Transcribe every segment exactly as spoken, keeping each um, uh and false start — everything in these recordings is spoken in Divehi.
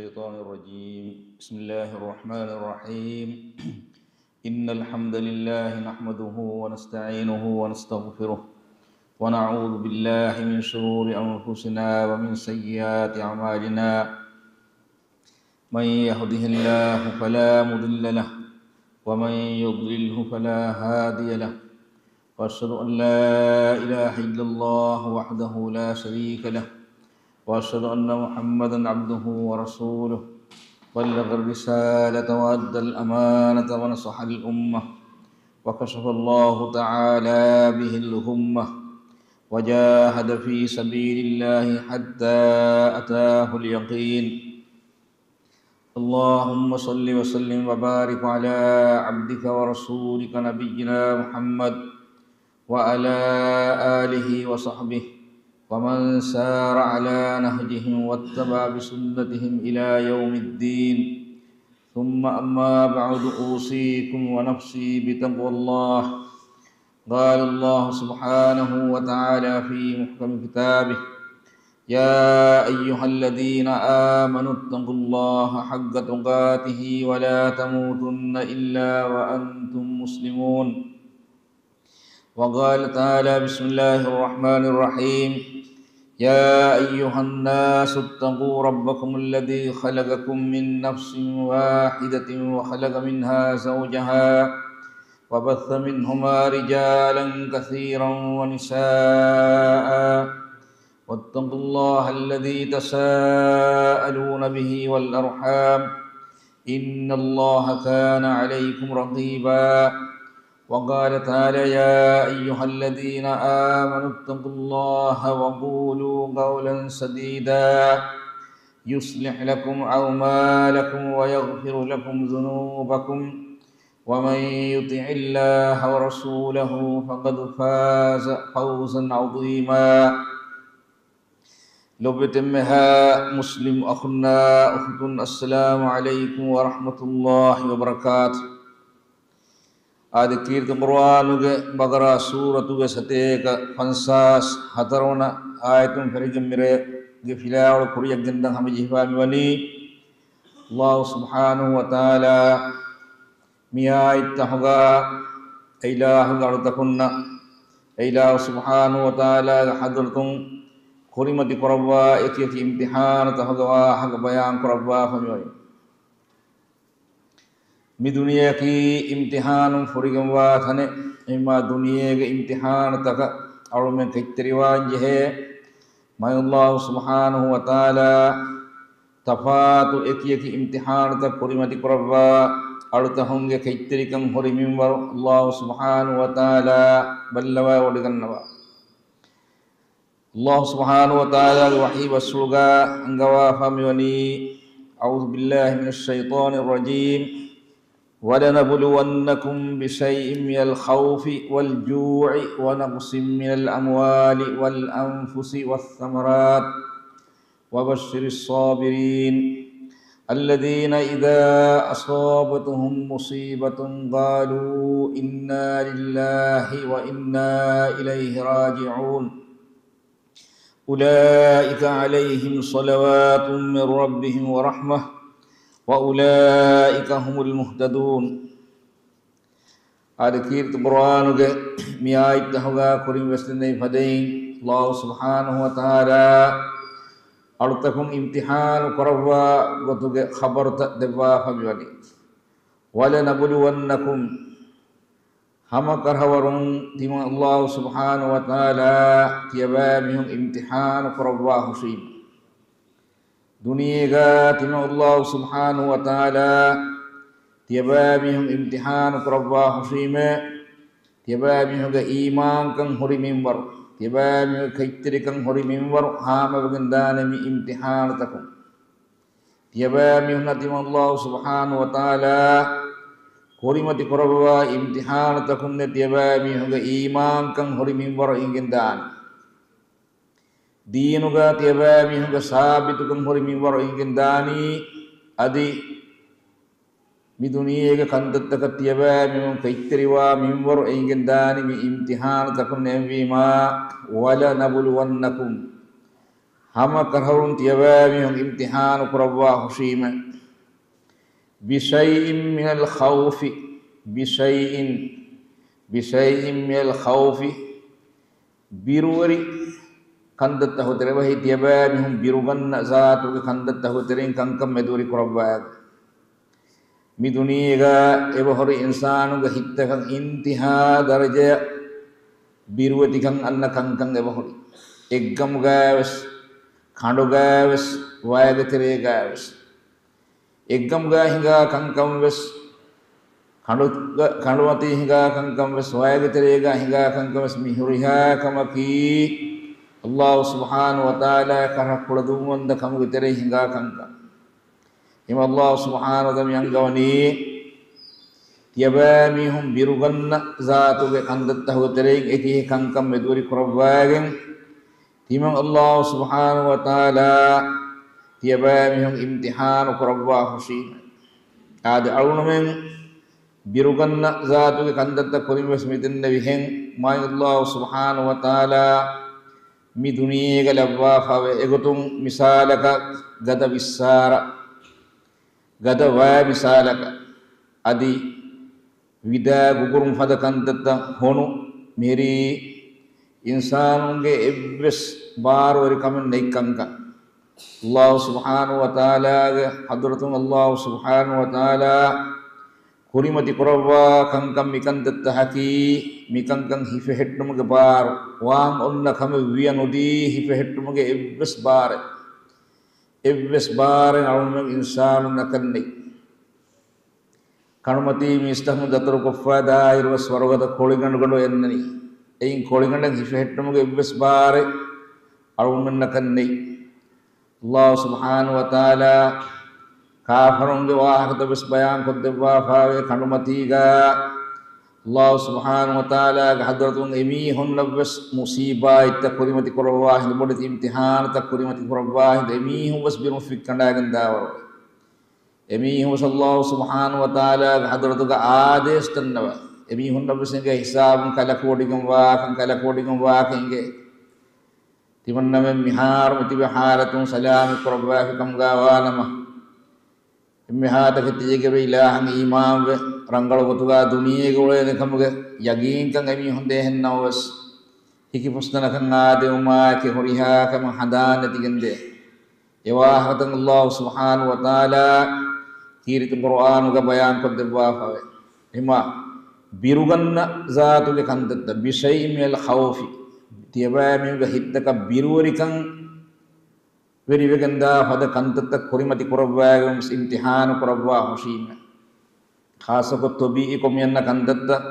الشيطان الرجيم. بسم الله الرحمن الرحيم. إن الحمد لله نحمده ونستعينه ونستغفره، ونعوذ بالله من شرور أنفسنا ومن سيئات أعمالنا. من يهده الله فلا مضل له، ومن يضلله فلا هادي له. وأشهد أن لا إله إلا الله وحده لا شريك له، وأشهد أن محمدا عبده ورسوله، بلغ الرسالة وأدى الأمانة ونصح الأمة، وكشف الله تعالى به الغمة، وجاهد في سبيل الله حتى أتاه اليقين. اللهم صل وسلم وبارك على عبدك ورسولك نبينا محمد وعلى آله وصحبه ومن سار على نهجهم واتبع بسنتهم إلى يوم الدين. ثم أما بعد، أوصيكم ونفسي بتقوى الله. قال الله سبحانه وتعالى في محكم كتابه: يا أيها الذين آمنوا اتقوا الله حق تقاته ولا تموتن إلا وأنتم مسلمون. وقال تعالى: بسم الله الرحمن الرحيم. يا أيها الناس اتقوا ربكم الذي خلقكم من نفس واحدة وخلق منها زوجها وبث منهما رجالا كثيرا ونساء، واتقوا الله الذي تساءلون به والأرحام، إن الله كان عليكم رقيبا. وقال تعالى: يا أيها الذين آمنوا اتقوا الله وقولوا قولا سديدا، يصلح لكم أعمالكم ويغفر لكم ذنوبكم، ومن يطع الله ورسوله فقد فاز فوزا عظيما. ލޮބުވެތި އެންމެހާ މުސްލިމް އަޚުންނާ އުޚުތުން، އައްސަލާމު ޢަލައިކުމް ވަރަޙްމަތުﷲި ވަބަރަކާތު. އާދެ، ކީރިތި ޤުރުއާނުގެ ބަޤަރާ ސޫރަތުގެ ސަތޭކަ ފަންސާސް ހަތަރުވަނަ އާޔަތުން ފެށިގެން މިރޭގެ ފިލާވަޅު ކުރިޔަށް ގެންދަން ހަމަޖެހިފާ މިވަނީ. ﷲ ސުބްޙާނަހޫ ވަތަޢާލާ މި އާޔަތްތަހުގަ އެއިލާހުގެ އަޅުތަކުންނަށް އެއިލާހު ސުބްޙާނަހޫ ވަތަޢާލާގެ ޙަޟްރަތުން ކުރިމަތި ކުރައްވާ އެކި އެކި އިމްތިޙާނުތަހުގެ ވާހަކަ ބަޔާން ކުރައްވާފަ މިވަނީ. މި ދުނިޔެއަކީ އިމްތިޙާނުން ފުރިގެންވާ ތަނެއް. އެހެންވީމާ ދުނިޔޭގެ އިމްތިޙާނުތަކަށް އަޅުމެން ކައްތެރިވާން ޖެހޭ. މާތް ﷲ ސުބްޙާނަހޫ ވަތަޢާލާ ތަފާތު އެކި އެކި އިމްތިޙާނުތައް ކުރިމަތި ކުރައްވާ، އަޅުތަހުންގެ ކައްތެރިކަން ހުރި މިންވަރު ﷲ ސުބްޙާނަހޫ ވަތަޢާލާ ބައްލަވާވޮޑިގަންނަވާ. ﷲ ސުބްޙާނަހޫ ވަތަޢާލާގެ ވަޙީ ބަސްފުޅުގަ އަންގަވާފަ މިވަނީ، أعوذ بالله من الشيطان الرجيم. ولنبلونكم بشيء من الخوف والجوع ونقص من الأموال والأنفس والثمرات وبشر الصابرين الذين إذا أصابتهم مصيبة قالوا إنا لله وإنا إليه راجعون. أولئك عليهم صلوات من ربهم ورحمة وأولئك هم المهتدون. އާދެ، ކީރިތި ޤުރުއާނުގެ މި އާޔަތްތަހުގަ ކުރިން ވެސްދެންނެވި ފަދައިން، ﷲ ސުބްޙާނަހޫ ވަތަޢާލާ އަޅުތަކުން އިމްތިޙާނު ކުރައްވާ ގޮތުގެ ޚަބަރުތައް ދެއްވާފަ މިވަނީ. ولنبلونكم، ހަމަކަށަވަރުން ތިމަން ﷲ ސުބްޙާނަހޫ ވަތަޢާލާ ތިޔަބައިމީހުން އިމްތިޙާނު ކުރައްވާ ހުށީމަ. ދުނިޔޭގަ ތިމަން ﷲ ސުބްޙާނަހޫ ވަތަޢާލާ ތިޔަބައިމީހުން އިމްތިޙާނު ކުރައްވާ ހުށީމޭ، ތިޔަބައިމީހުންގެ އީމާންކަން ހުރި މިންވަރު، ތިޔަބައިމީހުންގެ ކައްތެރިކަން ހުރި މިންވަރު ހާމަވެގެން ދާނެ މި އިމްތިޙާނުތަކުން. ތިޔަބައިމީހުންނަށް ތިމަން ﷲ ސުބްޙާނަހޫ ވަތަޢާލާ ކުރިމަތި ކުރައްވާ އިމްތިޙާނުތަކުންނެއް ތިޔަބައިމީހުންގެ އީމާންކަން ހުރި މިންވަރު އެނގިގެން ދާނެ. ދީނުގަ ތިޔަބައިމީހުންގެ ސާބިތުކަން ހުރި މިންވަރު އެނގިގެން ދާނީ. އަދި މި ދުނިޔޭގެ ކަންތައްތަކަށް ތިޔަބައިމީހުން ކައްތެރިވާ މިންވަރު އެނގިގެން ދާނީ މި އިމްތިޙާނުތަކުން. އެހެންވީމާ، ولنبلونكم، ހަމަ ކަށަވަރުން ތިޔަބައިމީހުން އިމްތިޙާނު ކުރައްވާ ހުށީމެ. بشيء من الخوف، بشيء، بشيء من الخوف، ބިރުވެރި ކަންތައްތަކުގެ ތެރެއިން، ތިޔަބައިމީހުން ބިރުގަންނަ ޒާތުގެ ކަންތައްތަކުގެ ތެރެއިން ކަންކަން މެދުވެރި ކުރައްވާ. މި ދުނިޔޭގަ އެބަހުރި އިންސާނުގެ ހިތްތަކަށް އިންތިހާ ދަރަޖައަށް ބިރުވެތިކަން އަންނަ ކަންކަން އެބަހުރި. އެއްގަމުގަވެސް، ކަނޑުގަވެސް، ވައިގެ ތެރޭގަވެސް. އެއްގަމުގަ ހިނގާ ކަންކަން ވެސް، ކަނޑު-، ކަނޑުމަތީ ހިނގާ ކަންކަން ވެސް، ވައިގެ ތެރޭގަ ހިނގާ ކަންކަން ވެސް، މި ހުރިހާ ކަމަކީ ﷲ ސުބްޙާނަހޫ ވަތަޢާލާ ކަށަވަރު ކުޅަދުންވަންތަ ކަމުގެ ތެރެއިން ހިނގާ ކަންކަން. ހަމަ ﷲ ސުބްޙާނަހޫ ވަތަޢާލާ މި އަންގަވަނީ، ތިޔަބައިމީހުން ބިރުގަންނަ ޒާތުގެ ކަންތައްތަކުގެ ތެރެއިން އެކި ކަންކަން މެދުވެރި ކުރައްވާގެން، ތިމަން ﷲ ސުބްޙާނަހޫ ވަތަޢާލާ ތިޔަބައިމީހުން އިމްތިޙާނު ކުރައްވާ ހުށީމެ. އާދެ، އަޅުގަނޑުމެން ބިރުގަންނަ ޒާތުގެ ކަންތައްތައް ކުރިން ވެސް މި ދެންނެވިހެން، މާތް ﷲ ސުބްޙާނަހޫ ވަތަޢާލާ މި ދުނިޔޭގަ ލައްވާފަވޭ. އެގޮތުން މިސާލަކަށް ގަދަ ވިއްސާރަ، ގަދަ ވައި މިސާލަކަށް، އަދި ވިދާ ގުގުރުން ފަދަ ކަންތައްތައް ހޮނު މިހިރީ އިންސާނުންގެ އެއްވެސް ބާރުވެރިކަމެއް ނެތްކަންކަން. ﷲ ސުބްޙާނަހޫ ވަތަޢާލާގެ ޙަޟްރަތުން ﷲ ސުބްޙާނަހޫ ވަތަޢާލާ ކުރިމަތި ކުރައްވާ ކަންކަން މިކަންތައްތަކަކީ، މިކަންކަން ހިފެހެއްޓުމުގެ ބާރު، ވާން އޮންނަ ކަމެއް ވިޔަ ނުދީ ހިފެހެއްޓުމުގެ އެއްވެސް ބާރެއް، އެއްވެސް ބާރެއް އަޅުގަނޑުމެން އިންސާނުންނަކަށް ނެތް. ކަނޑުމަތީ މީސްތަކުން ދަތުރުކޮށްފަ ދާއިރު ވެސް ވަރުގަދަ ކޮޅިގަނޑު ގަނޑު އެންނަނީ. އެއިން ކޮޅިގަނޑެއް ހިފެހެއްޓުމުގެ އެއްވެސް ބާރެއް އަޅުގަނޑުމެންނަކަށް ނެތް. ﷲ ސުބްޙާނަހޫ ވަތަޢާލާ ކާފަރުންގެ ވާހަކަތައް ވެސް ބަޔާން ކޮށްދެއްވާފައިވޭ ކަނޑުމަތީގަ. ﷲ ސުބްޙާނަހޫ ވަތަޢާލާގެ ޙަޟްރަތުން އެމީހުންނަށް ވެސް މުޞީބާތްތައް ކުރިމަތި ކުރައްވާ ހިނދު، ބޮޑެތި އިމްތިޙާނުތައް ކުރިމަތި ކުރައްވާ ހިނދު، އެމީހުން ވެސް ބިރުން ފިއްކަނޑާގެން ދާވަރު. އެމީހުން ވެސް ﷲ ސުބްޙާނަހޫ ވަތަޢާލާގެ ޙަޟްރަތުގަ އާދޭސް ދަންނަވާ. އެމީހުންނަށް ވެސް އެނގޭ ހިސާބުން ކަލަކުވޮޑިގެން ވާކަން، ކަލަކުވޮޑިގެން ވާކަން އެނގޭ. ތިމަންނަމެން މިހާރު މިތިބި ޙާލަތުން ސަލާމަތް ކުރައްވާފި ކަމުގަ ވާނަމަ، އެންމެހާތަކެއް ތިޔަގެ އިލާހަށް އީމާންވެ، ރަނގަޅު ގޮތުގަ ދުނިޔޭގަ އުޅޭނެ ކަމުގެ ޔަގީންކަން އެމީހުން ދޭހެން ނަމަވެސް، ހިކިފުސްތަނަކަށް އާދެވުމާއެކީ ހުރިހާ ކަމެއް ހަނދާން ނެތިގެންދޭ. އެ ވާހަކަތައް ﷲ ސުބްޙާނަހޫ ވަތަޢާލާ ކީރިތި ޤުރުއާނުގަ ބަޔާން ކޮށްދެއްވާފަވޭ. އެހެންމާ ބިރުގަންނަ ޒާތުގެ ކަންތައްތައް، بشيء من الخوف، ތިޔަބައިމީހުންގެ ހިތްތަކަށް ބިރުވެރިކަން ވެރިވެގެންދާ ފަދަ ކަންތައްތައް ކުރިމަތި ކުރައްވާގެން ވެސް އިމްތިޙާނު ކުރައްވާ ހުށީމެ. ޚާއްޞަކޮށް ޠަބީޢީކޮށް މިއަންނަ ކަންތައްތައް،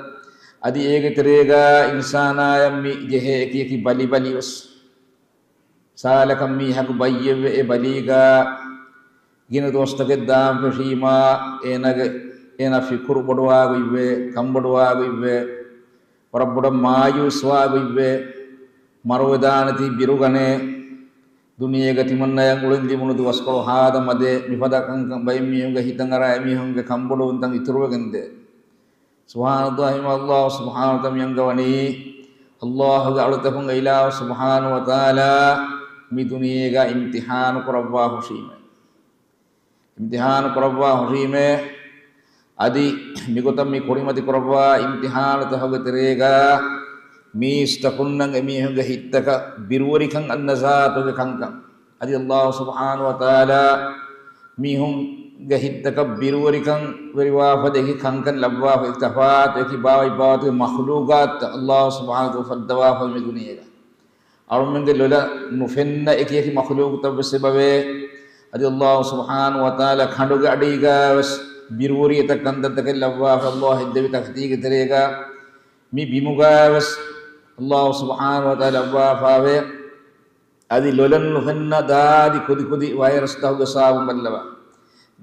އަދި އޭގެ ތެރޭގަ އިންސާނާޔަށް މި ޖެހޭ އެކި އެކި ބަލި ބަލި ވެސް. ސާލަކަށް މީހަކު ބައްޔެވެ، އެ ބަލީގަ ގިނަ ދުވަސްތަކެއް ދާން ފެށީމާ، އޭނާގެ، އޭނާ ފިކުރު ބޮޑުވާގޮތްވޭ، ކަންބޮޑުވާގޮތްވޭ، ވަރަށް ބޮޑަށް މާޔޫސްވާގޮތްވޭ، މަރުވެދާނެތީ ބިރުގަނޭ. ދުނިޔޭގަ ތިމަންނަޔަށް އުޅެން ލިބުނު ދުވަސްކޮޅު ހާދަ މަދޭ، މިފަދަ ކަންކަން ބައެއް މީހުންގެ ހިތަށް އަރާ އެމީހުންގެ ކަންބޮޑުވުންތައް އިތުރުވެގެންދޭ. ސުބްޙާނަﷲ، ހިމަ ﷲ ސުބްޙާނަހޫ ވަތަޢާލާ މިއަންގަވަނީ، ﷲގެ އަޅުތަކުން އެ އިލާހު ސުބްޙާނަހޫ ވަތަޢާލާ މި ދުނިޔޭގަ އިމްތިޙާނު ކުރައްވާ ހުށީމޭ. އިމްތިޙާނު ކުރައްވާ ހުށީމޭ. އަދި މިގޮތަށް މި ކުރިމަތި ކުރައްވާ އިމްތިޙާނުތަކުގެ ތެރޭގަ މީސްތަކުންނަށް އެމީހުންގެ ހިތްތަކަށް ބިރުވެރިކަން އަންނަ ޒާތުގެ ކަންކަން. އަދި ﷲ ސުބްޙާނަހޫ ވަތަޢާލާ މީހުންގެ ހިތްތަކަށް ބިރުވެރިކަން ވެރިވާފަދަ އެކި ކަންކަން ލައްވާފަ، އެކި ތަފާތު، އެކި ބާވަތް ބާވަތުގެ މަޚްލޫޤާތުތައް ﷲ ސުބްޙާނަހޫ ވަތަޢާލާ އުފައްދަވާފަ މި ދުނިޔޭގަ. އަޅުމެންގެ ލޮލަށް ނުފެންނަ އެކި އެކި މަޚްލޫޤުތައް ވެސް އެބަވޭ. އަދި ﷲ ސުބްޙާނަހޫ ވަތަޢާލާ ކަނޑުގެ އަޑީގަ ވެސް ބިރުވެރިއެތައް ކަންތައްތަކެއް ލައްވާފަ، ﷲ ހެއްދެވި ތަޚްތީގެ ތެރޭގަ މި ބިމުގަ ވެސް ﷲ ސުބްޙާނަހޫ ވަތަޢާލާ ލައްވާފަވޭ. އަދި ލޮލަށް ނުފެންނަ ދާދި ކުދިކުދި ވައިރަސްތަކުގެ ސަބަބުން ބައްލަވާ.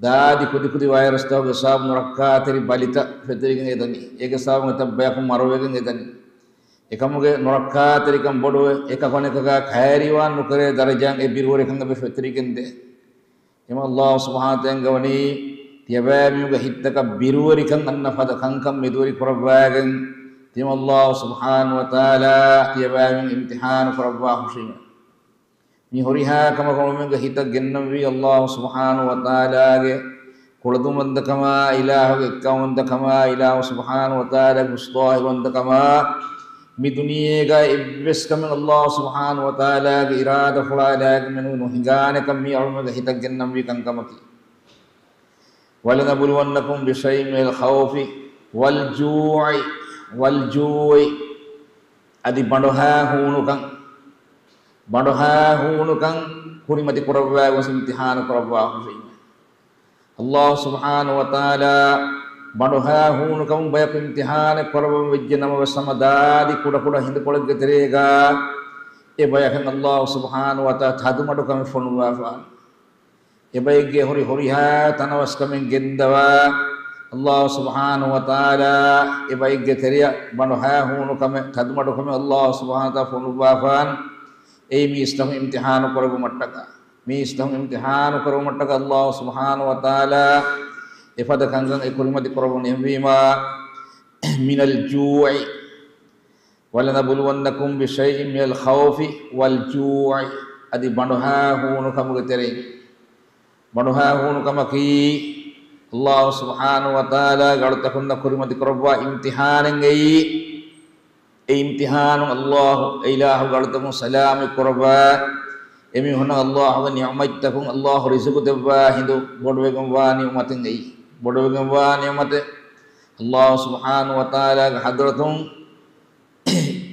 ދާދި ކުދިކުދި ވައިރަސްތަކުގެ ސަބަބުން ނުރައްކާތެރި ބަލިތައް ފެތުރިގެން އެދަނީ. އޭގެ ސަބަބުން އެތައް ބަޔަކު މަރުވެގެން އެދަނީ. އެކަމުގެ ނުރައްކާތެރިކަން ބޮޑުވެ، އެކަކު އަނެކަކާ ކައިރިވާން ނުކެރޭ ދަރަޖައަށް އެ ބިރުވެރިކަން އެބަ ފެތުރިގެންދޭ. އެމަ ﷲ ސުބްޙާނަހޫ ވަތަޢާލާ އަންގަވަނީ، ތިޔަބައިމީހުންގެ ހިތްތަކަށް ބިރުވެރިކަން އަންނަ ފަދަ ކަންކަން މެދުވެރި ކުރައްވާގެން، ތިމަ ﷲ ސުބްޙާނަހޫ ވަތަޢާލާ ތިޔަބައިމީހުން އިމްތިޙާނު ކުރައްވާ ހުށީމެ. މި ހުރިހާ ކަމަކު އަޅުމެންގެ ހިތަށް ގެންނަންވީ ﷲ ސުބްޙާނަހޫ ވަތަޢާލާގެ ކުޅަދުންވަންތަކަމާ، އިލާހުގެ އެއްކައުވަންތަކަމާ، އިލާހު ސުބްޙާނަހޫ ވަތަޢާލާގެ ހުސްދުޢާވަންތަކަމާ، މި ދުނިޔޭގަ އެއްވެސް ކަމެއް ﷲ ސުބްޙާނަހޫ ވަތަޢާލާގެ އިރާދަފުޅާ ލާގެ މެނުވެ ނުހިނގާނެކަން މީ އަޅުމެންގެ ހިތަށް ގެންނަންވީ ކަންކަމަކީ. وَلَنَبْلُوَنَّكُم بِشَيْءٍ مِّنَ الْخَوْفِ وَالْجُوعِ، وَالْجُوعِ، އަދި ބަނޑުހާ ހޫނުކަން، ބަނޑުހާ ހޫނުކަން ކުރިމަތި ކުރައްވާ ގޮސް އިމްތިޙާނު ކުރައްވާ ހުށީމެ. ﷲ ސުބްޙާނަހޫ ވަތަޢާލާ ބަނޑުހާ ހޫނުކަމުން ބަޔަކު އިމްތިޙާނެއް ކުރައްވަން ވެއްޖެ ނަމަވެސް، ހަމަ ދާދި ކުޑަކުޑަ ހިނދުކޮޅެއްގެ ތެރޭގަ އެ ބަޔަކަށް ﷲ ސުބްޙާނަހޫ ވަތަޢާލާ ތަދުމަޑުކަމެއް ފޮނުއްވާފާނެ. އެބައެއްގެ ހުރި ހުރިހާ ތަނަވަސްކަމެއް ގެންދަވާ، ﷲ ސުބްޙާނަހޫ ވަތަޢާލާ އެބައެއްގެ ތެރެއަށް ބަނޑުހާ ހޫނުކަމެއް، ތަދުމަޑުކަމެއް ﷲ ސުބްޙާނަހޫ ވަތަޢާލާ ފޮނުއްވާފާން. އެއީ މީސްތަކުން އިމްތިޙާނު ކުރެއްވުމަށްޓަކާ، މީސްތަކުން އިމްތިޙާނު ކުރެއްވުމަށްޓަކާ ﷲ ސުބްޙާނަހޫ ވަތަޢާލާ އެފަދަ ކަންކަން އެ ކުރިމަތި ކުރައްވަނީ. އެހެންވީމާ، مِنَ الْجُوعِ، وَلَنَبْلُوَنَّكُم بِشَيْءٍ مِّنَ الْخَوْفِ وَالْجُوعِ، އަދި ބަނޑުހާ ހޫނުކަމުގެ ތެރެއިން. ބަނޑުހާ ހޫނުކަމަކީ ﷲ ސުބްޙާނަހޫ ވަތަޢާލާ އަޅުތަކުންނަށް ކުރިމަތި ކުރައްވާ އިމްތިޙާނެއް އެއީ. އެ އިމްތިޙާނު ﷲ އެ އިލާހު އަޅުތަކުން ސަލާމަތް ކުރައްވާ، އެމީހުންނަށް ﷲގެ ނިޢުމަތްތަކުން ﷲ ރިޒުޤު ދެއްވާ ހިނދު ބޮޑުވެގެންވާ ނިޢުމަތެއް އެއީ. ބޮޑުވެގެންވާ ނިޢުމަތެއް. ﷲ ސުބްޙާނަހޫ ވަތަޢާލާގެ ޙަޟްރަތުން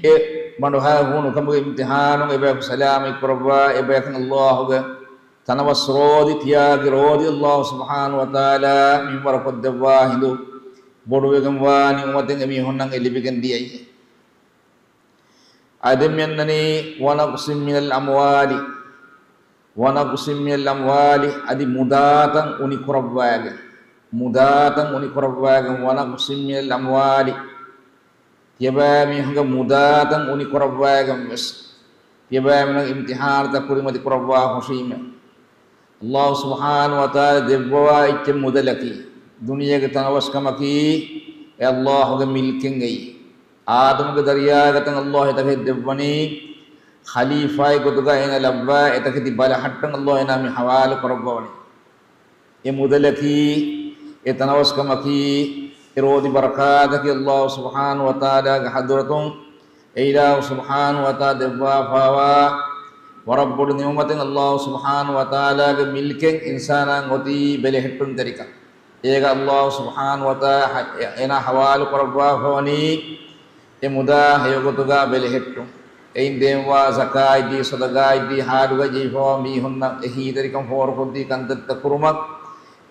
އެ ބަނޑުހާ ހޫނުކަމުގެ އިމްތިޙާނުން އެބަޔަކު ސަލާމަތް ކުރައްވާ، އެބަޔަކަށް ﷲގެ ތަނަވަސް ރޯދި، ތިޔާގި ރޯދި ﷲ ސުބްޙާނަހޫ ވަތަޢާލާ މިންވަރުކޮށްދެއްވާ ހިނދު ބޮޑުވެގެންވާ ނިޢުމަތެއް އެމީހުންނަށް އެ ލިބިގެން ދިޔައީ. އާދެ، މިއަންނަނީ، وَنَقْصٍ مِّنَ الْأَمْوَالِ، وَنَقْصٍ مِّنَ الْأَمْوَالِ، އަދި މުދާތައް އުނިކުރައްވާގެން، މުދާތައް އުނިކުރައްވާގެން، وَنَقْصٍ مِّنَ الْأَمْوَالِ، ތިޔަބައިމީހުންގެ މުދާތައް އުނިކުރައްވާގެން ވެސް، ތިޔަބައިމީހުން އިމްތިޙާނުތައް ކުރިމަތި ކުރައްވާ ހުށީމެ. ﷲ ސުބްޙާނަހޫ ވަތަޢާލާ ދެއްވަވާ އެއްޗެއް މުދަލަކީ، ދުނިޔޭގެ ތަނަވަސްކަމަކީ، އެ ﷲގެ މިލްކެއް އެއީ. އާދަމުގެ ދަރިޔާގަތަށް ﷲ އެތަކެއް ދެއްވަނީ، ޚަލީފާއެއް ގޮތުގަ އޭނަ ލައްވާ އެތަކެތި ބަލަހައްޓަން ﷲ އޭނާ މި ޙަވާލު ކުރައްވަވަނީ. އެ މުދަލަކީ، އެ ތަނަވަސްކަމަކީ، އެ ރޯދި ބަރަކާތަކީ ﷲ ސުބްޙާނަހޫ ވަތަޢާލާގެ ޙަޟްރަތުން އެ އިލާހު ސުބްޙާނަހޫ ވަތަޢާލާ ދެއްވާފާވާ ވަރަށް ބޮޑު ނިޢުމަތެއް ﷲ ސުބްޙާނަހޫ ވަތަޢާލާގެ މިލްކެއް އިންސާނާ އޮތީ ބެލެހެއްޓުންތެރިކަން. އޭގަ ﷲ ސުބްޙާނަހޫ ވަތަޢާލާ އޭނާ ޙަވާލު ކުރައްވާފަވަނީ އެ މުދާ ހެޔޮގޮތުގަ ބެލެހެއްޓުން. އެއިން ދޭންވާ ޒަކާތްދީ، ޞަދަޤާތްދީ، ޙާލުގަ ޖެހިފަވާ މީހުންނަށް އެހީތެރިކަން ފޯރުކޮށްދީ ކަންތައްތައް ކުރުމަށް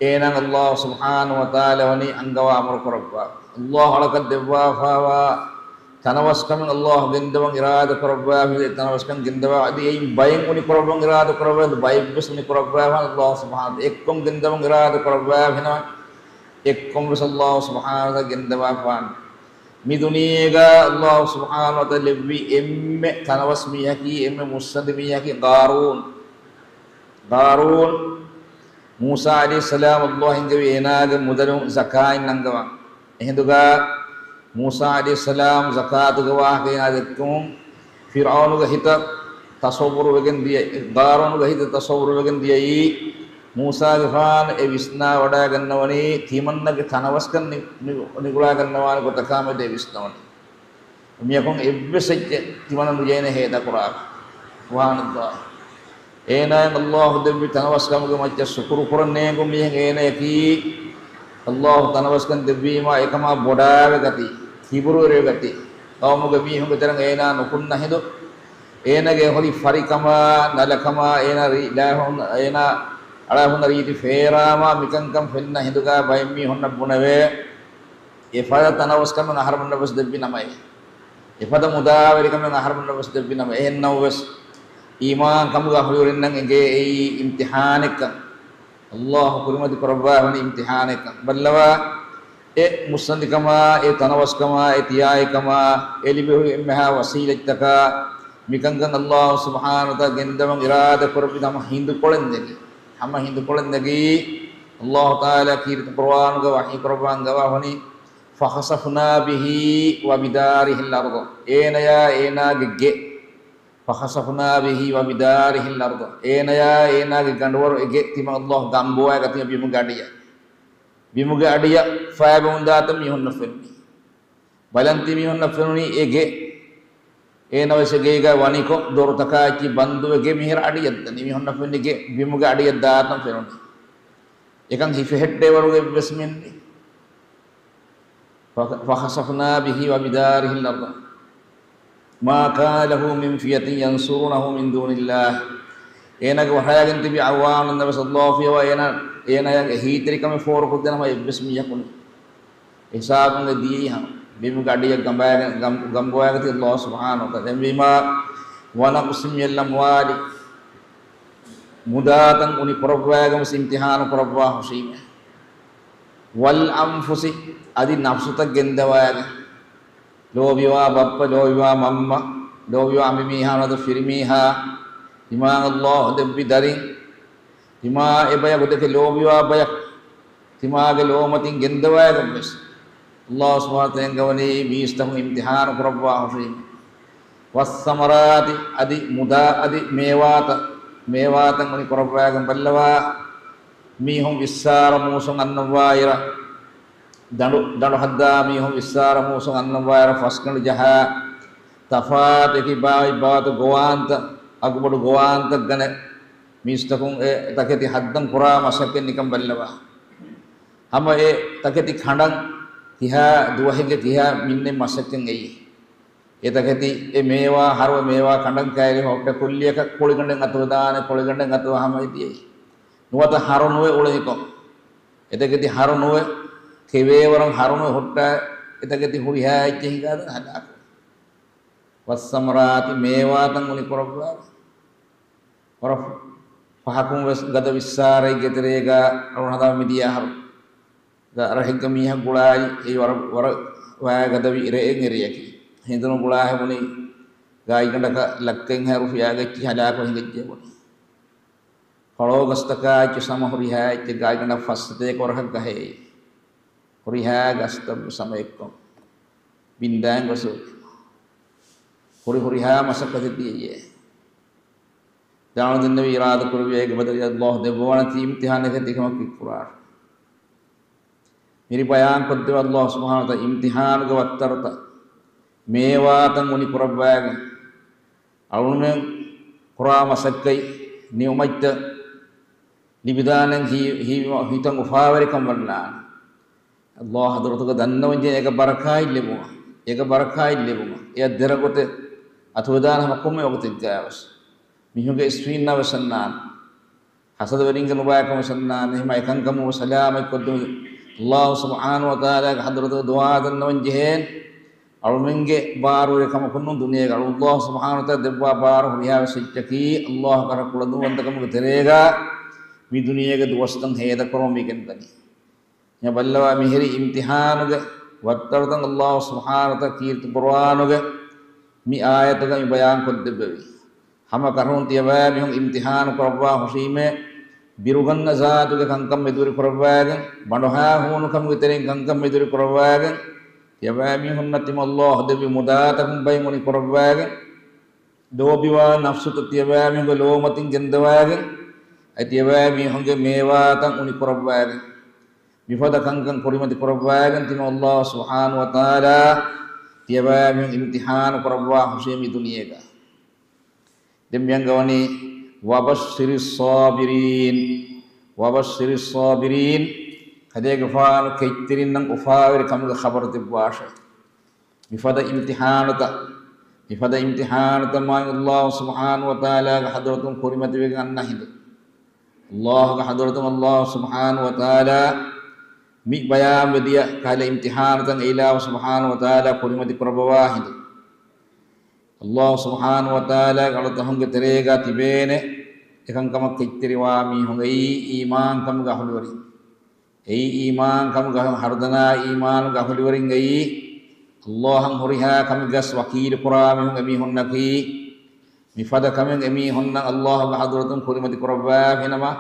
އޭނާ ﷲ ސުބްޙާނަހޫ ވަތަޢާލާ ވަނީ އަންގަވާ އަމުރު ކުރައްވާ. ﷲ އަޅަކަށް ދެއްވާފާވާ ތަނަވަސްކަމެއް ﷲ ގެންދަވަން އިރާދަ ކުރައްވާފި، ތަނަވަސްކަން ގެންދަވާ އަދި އެއިން ބައެއް އުނި ކުރައްވަން އިރާދަ ކުރައްވާ، އަދި ބައެއްވެސް އުނި ކުރައްވާފާނެ ﷲ ސުބްޙާނަހޫ. އެއްކޮން ގެންދަވަން އިރާދަ ކުރައްވާފިނަމަ، އެއްކޮންވެސް ﷲ ސުބްޙާނަހޫ ވަތަޢާލާ ގެންދަވާފާނެ. މި ދުނިޔޭގަ ﷲ ސުބްޙާނަހޫ ވަތަޢާލާ ލެއްވި އެންމެ ތަނަވަސް މީހަކީ، އެންމެ މުއްސަނދި މީހަކީ ޤާރޫން. ޤާރޫން، މޫސާ ޢަލައިހިއްސަލާމް ﷲ އެންގެވި އޭނާގެ މުދަލުން ޒަކާތް ނަންގަވަން. އެހިނދުގަ މޫސާ ޢަލައިހިއްސަލާމް ޒަކާތުގެ ވާހަކަ އޭނާ ދެއްކުމުން، ފިރްޢައުނުގެ ހިތަށް ތަޞައްވުރު ވެގެން ދިޔަ، ޤާރޫނުގެ ހިތަށް ތަޞައްވުރު ވެގެން ދިޔައީ، މޫސާގެފާނު އެ ވިސްނާވަޑައިގަންނަވަނީ، ތިމަންނަގެ ތަނަވަސްކަން ނި-، ނި-، ނިގުޅާގަންނަވާނެ ގޮތަކާމެދު އެ ވިސްނަވަނީ. މިޔަކުން އެއްވެސް އެއްޗެއް ތިމަންނަ ނުޖެހޭނެ ހޭދަކުރާ. ސުބްޙާނަﷲ. އޭނާއަށް ﷲ ދެއްވި ތަނަވަސްކަމުގެ މައްޗަށް ޝުކުރު ކުރަން ނޭނގު މީހެއް އޭނަޔަކީ، ﷲ ތަނަވަސްކަން ދެއްވީމާ އެކަމާ ބޮޑާވެގަތީ، ކިބުރުވެރިވެގަތީ، ޤައުމުގެ މީހުންގެ ތެރެއިން އޭނާ ނުކުންނަ ހިނދު، އޭނާގެ ހުރި ފަރިކަމާ، ނަލަކަމާ، އޭނާ ރީ-، ލާހުން-، އޭނާ އަޅާހުންނަ ރީތި ފޭރާމާ މިކަންކަން ފެންނަ ހިނދުގަ ބައެއް މީހުންނަށް ބުނެވޭ، އެފަދަ ތަނަވަސްކަމެއް އަހަރެމެންނަށް ވެސް ދެއްވި ނަމައޭ. އެފަދަ މުދާވެރިކަމެއް އަހަރެމެންނަށް ވެސް ދެއްވި ނަމަ، އެހެން ނަމަވެސް، އީމާން ކަމުގަ ހުރިވެރިންނަށް އެނގޭ އެއީ އިމްތިޙާނެއްކަން. ﷲ ކުރިމަތި ކުރައްވާފަނި އިމްތިޙާނެއްކަން. ބައްލަވާ، އެ މުއްސަނދިކަމާ، އެ ތަނަވަސްކަމާ، އެ ތިޔާއިކަމާ، އެ ލިބި ހުރި އެންމެހާ ވަސީލަތްތަކާ، މިކަންކަން ﷲ ސުބްޙާނަހޫ ވަތަޢާލާ ގެންދަވަން އިރާދަ ކުރެއްވި ހަމަ ހިނދުކޮޅެއް ނެގި، ހަމަ ހިނދުކޮޅެއް ނެގީ، ﷲ ތަޢާލާ ކީރިތި ޤުރުއާނުގަ ވަޙީ ކުރައްވާ އަންގަވާފަނި، فَخَسَفْنَا بِهِ وَبِدَارِهِ الْأَرْضَ. އޭނަޔާ އޭނާގެ ގެ، فخسفنا به وبداره الأرض. އޭނަޔާ އޭނާގެ ގަނޑުވަރު އެ ގެ ތިމަން ﷲ ގަނބުވާގަތީ ބިމުގެ އަޑިއަށް. ބިމުގެ އަޑިއަށް ފައިބަމުންދާތަން މީހުންނަށް ފެނުނީ. ބަލަން ތިމީހުންނަށް ފެނުނީ އެ ގެ. އޭނަވެސް އެ ގޭގަ ވަނިކޮށް، ދޮރުތަކާއެކީ ބަންދުވެ ގެ މިހިރަ އަޑިއަށްދަނީ. މީހުންނަށް ފެނުނީ ގެ ބިމުގެ އަޑިއަށް ދާތަން ފެނުނީ. އެކަން ހިފެހެއްޓޭވަރުގެ އެއްވެސް މިންނި. فخسفنا به وبداره الأرض ما كان له من فئة ينصرونه من دون الله. އޭނާގެ ވަށައިގެން ތިބި އަޢުވާނުންނަށް ވެސް ﷲ ފިޔަވާ އޭނާ، އޭނާޔަށް އެހީތެރިކަމެއް ފޯރުކޮށްދޭނަމަ އެއްވެސް މީހަކު ނެތް. ހިސާބުން އެ ދިޔައީ ހަމަ ބިމުގެ އަޑިއަށް ގަނބާގެން، ގަނބުވާގަތީ ﷲ ސުބްޙާނަހޫ ވަތަޢާލާ. ދެންވީމާ، ونقص من الأموال، މުދާތައް އުނި ކުރައްވާގެން ވެސް އިމްތިޙާނު ކުރައްވާ ހުށީމޭ. والأنفس، އަދި ނަފްސުތައް ގެންދަވާގެން. ލޯބިވާ ބައްޕަ، ލޯބިވާ މަންމަ، ލޯބިވާ އަނބިމީހާ ނުވަތަ ފިރިމީހާ، ތިމާ ﷲ ދެއްވި ދަރިން، ތިމާ އެ ބަޔަކު ދެކެ ލޯބިވާ ބަޔަކު، ތިމާގެ ލޯމަތިން ގެންދަވާގެން ވެސް ﷲ ސުބްޙާނަހޫ ވަތަޢާލާ އެންގަވަނީ މީސްތަކުން އިމްތިޙާނު ކުރައްވާ ހުށީމޭ. والثمرات، އަދި މުދާ، އަދި މޭވާތައް، މޭވާތައް އުނި ކުރައްވާގެން ބައްލަވާ. މީހުން ވިއްސާރަ މޫސުން އަންނައްވާއިރަށް، ދަނޑު، ދަނޑު ހައްދާ މީހުން ވިއްސާރަ މޫސުން އަންނައްވާއިރަށް ފަސްގަނޑު ޖަހާ، ތަފާތު އެކި ބާވި ބާތު ގޮވާންތައް، އަގުބޮޑު ގޮވާންތައް ގަނެ، މީސްތަކުން އެ ތަކެތި ހައްދަން ކުރާ މަސައްކަތް ނިކަން ބައްލަވާ. ހަމަ އެ ތަކެތި ކަނޑަން ކިހާ ދުވަހެއްގެ ކިހާ މިންނެއް މަސައްކަތް އެއީ. އެ ތަކެތި އެ މޭވާ ހަރުވެ މޭވާ ކަނޑަން ކައިރި ހޮއްޓަ ކުއްލިއަކަށް ކުޅިގަނޑެއް އަތުވެދާނެ، ކުޅިގަނޑެއް އަތުވެ ހަމަ އެ ދިޔައީ. ނުވަތަ ހަރު ނުވެ އުޅެނިކޮށް، އެތަކެތި ހަރު ނުވެ، ކެވޭވަރަށް ހަރު ނުވެ ހުއްޓާ، އެތަކެތި ހުރިހާ އެއްޗެއް ހިނގާދާ ހަލާކު. والثمرات، މޭވާތައް އުނި ކުރައްވާ. ވަރަށް ފަހަކުން ވެސް ގަދަ ވިއްސާރައެއްގެ ތެރޭގަ އަޅުން ހަދާ މިދިޔަ އަހަރު ގަ ރަށެއްގަ މީހަކު ގުޅާލި، އެ ވަރަށް، ވަރަށް ވައި ގަދަވި ރެއެއް އެރިޔަކީ. ހެނދުނު ގުޅާހެ ބުނި ގާތްގަނޑަކަށް ލައްކައެއްހާ ރުފިޔާގެ އެއްޗިހި ހަލާކު ހިނގައްޖެ ބުނި. ފަޅޯގަސްތަކާ އެއްޗިހި ސަމަ ހުރިހާ އެއްޗެއް ގާތްގަނޑަށް ފައްސަތޭކަ ވަރަކަށް ގަހޭ. ހުރިހާ ގަސްތައް ސަމައެއްކޮށް ބިންދާން ގޮސް ހުރި ހުރިހާ މަސައްކަތެއް ދިޔައީ. ދާނު ދެންނެވި އިރާދަ ކުރެއްވި އޭގެ ބަދަލު ﷲ ދެއްވާނެތީ އިމްތިޙާނެކޭ ތިކަމަކީ ކުރާށޭ. މިރި ބަޔާން ކޮށްދެއްވާ ﷲ ސުބްޙާނަހޫ ވަތަޢާލާ އިމްތިޙާނުގެ ވައްތަރުތައް، މޭވާތައް އުނި ކުރައްވާގެން، އަޅުމެން ކުރާ މަސައްކަތް، ނިޢުމަތްތައް ލިބިދާނެން ހީ-، ހީވީމަ ހިތަށް އުފާވެރިކަން ވަންނާނެ. ﷲ ޙަޟްރަތުގަ ދަންނަވަންޖެހޭ އޭގަ ބަރަކާތް ލިބުމަށް، އޭގަ ބަރަކާތް ލިބުމަށް، އެއަށް ދެރަ ގޮތެއް އަތުވެދާނެ ހަމަ ކޮންމެ ވަގުތެއްގައިވެސް. މީހުންގެ އިސްވީންނަށް ވެސް އަންނާނެ. ޙަސަދަވެރިންގެ ނުބައިކަން ވެސް އަންނާނެ. އެހެން އެކަންކަމުން ސަލާމަތްކޮށްދެމުން ﷲ ސުބްޙާނަހޫ ވަތަޢާލާގެ ޙަޟްރަތުގަ ދުޢާ ދަންނަވަން ޖެހޭނެ. އަޅުމެންގެ ބާރުވެރި ކަމަކުން ނޫން ދުނިޔޭގަ އަޅު ﷲ ސުބްޙާނަހޫ ވަތަޢާލާ ދެއްވާ ބާރު ހުރިހާ ވެސް އެއްޗަކީ ﷲ ކަރަ ކުޅަދުންވަންތަކަމުގެ ތެރޭގަ މި ދުނިޔޭގެ ދުވަސްތައް ހޭދަކުރަމުން މި ގެންދަނީ. އެ ބައްލަވާ މިހިރި އިމްތިޙާނުގެ ވައްތަރުތައް ﷲ ސުބްޙާނަހޫ ވަތަޢާލާ ކީރިތި ޤުރުއާނުގެ މި އާޔަތުގަ މި ބަޔާން ކޮށްދެއްވެވި. ހަމަ ކަށަވަރުން ތިޔަބައިމީހުން އިމްތިޙާނު ކުރައްވާ ހުށީމޭ، ބިރުގަންނަ ޒާތުގެ ކަންކަން މެދުވެރި ކުރައްވާގެން، ބަނޑުހާ ހޫނުކަމުގެ ތެރެއިން ކަންކަން މެދުވެރި ކުރައްވާގެން، ތިޔަބައިމީހުންނަށް ތިމަން ﷲ ދެއްވި މުދާތަކުން ބައި އުނި ކުރައްވާގެން، ލޯބިވާ ނަފްސުތައް ތިޔަބައިމީހުންގެ ލޯމަތިން ގެންދަވާގެން، އަދި ތިޔަބައިމީހުންގެ މޭވާތައް އުނި ކުރައްވާގެން، މިފަދަ ކަންކަން ކުރިމަތި ކުރައްވާގެން ތިމަން ﷲ ސުބްޙާނަހޫ ވަތަޢާލާ ތިޔަބައިމީހުން އިމްތިޙާނު ކުރައްވާ ހުށީ މި ދުނިޔޭގަ. ދެން މި އަންގަވަނީ، وَبَشِّرِ الصَّابِرِينَ، وَبَشِّرِ الصَّابِرِينَ، ކަލޭގެފާނު ކެތްތެރިންނަށް އުފާވެރި ކަމުގެ ޚަބަރު ދެއްވާށޭ. މިފަދަ އިމްތިޙާނުތައް، މިފަދަ އިމްތިޙާނުތައް މާތް ﷲ ސުބްޙާނަހޫ ވަތަޢާލާގެ ޙަޟްރަތުން ކުރިމަތިވެގެން އަންނަ ހިނދު، ﷲގެ ޙަޟްރަތުން ﷲ ސުބްޙާނަހޫ ވަތަޢާލާ މި ބަޔާންވެދިޔަ ކަހަލަ އިމްތިޙާނުތައް އެއިލާހު ސުބްޙާނަހޫ ވަތަޢާލާ ކުރިމަތި ކުރައްވަވާ ހިނދު، ﷲ ސުބްޙާނަހޫ ވަތަޢާލާގެ އަޅުތަކުންގެ ތެރޭގަ ތިބޭނެ އެކަންކަމަށް ކެތްތެރިވާ މީހުން އެއީ އީމާންކަމުގެ އަހުލުވެރިން. އެއީ އީމާންކަމުގެ ހަރުދަނާ އީމާނުގެ އަހުލުވެރިން އެއީ، ﷲއަށް ހުރިހާ ކަމެއްގަސް ވަކީލުކުރާ މީހުން އެމީހުންނަކީ، މިފަދަ ކަމެއް އެމީހުންނަށް ﷲގެ ޙަޟްރަތުން ކުރިމަތި ކުރައްވާފިނަމަ،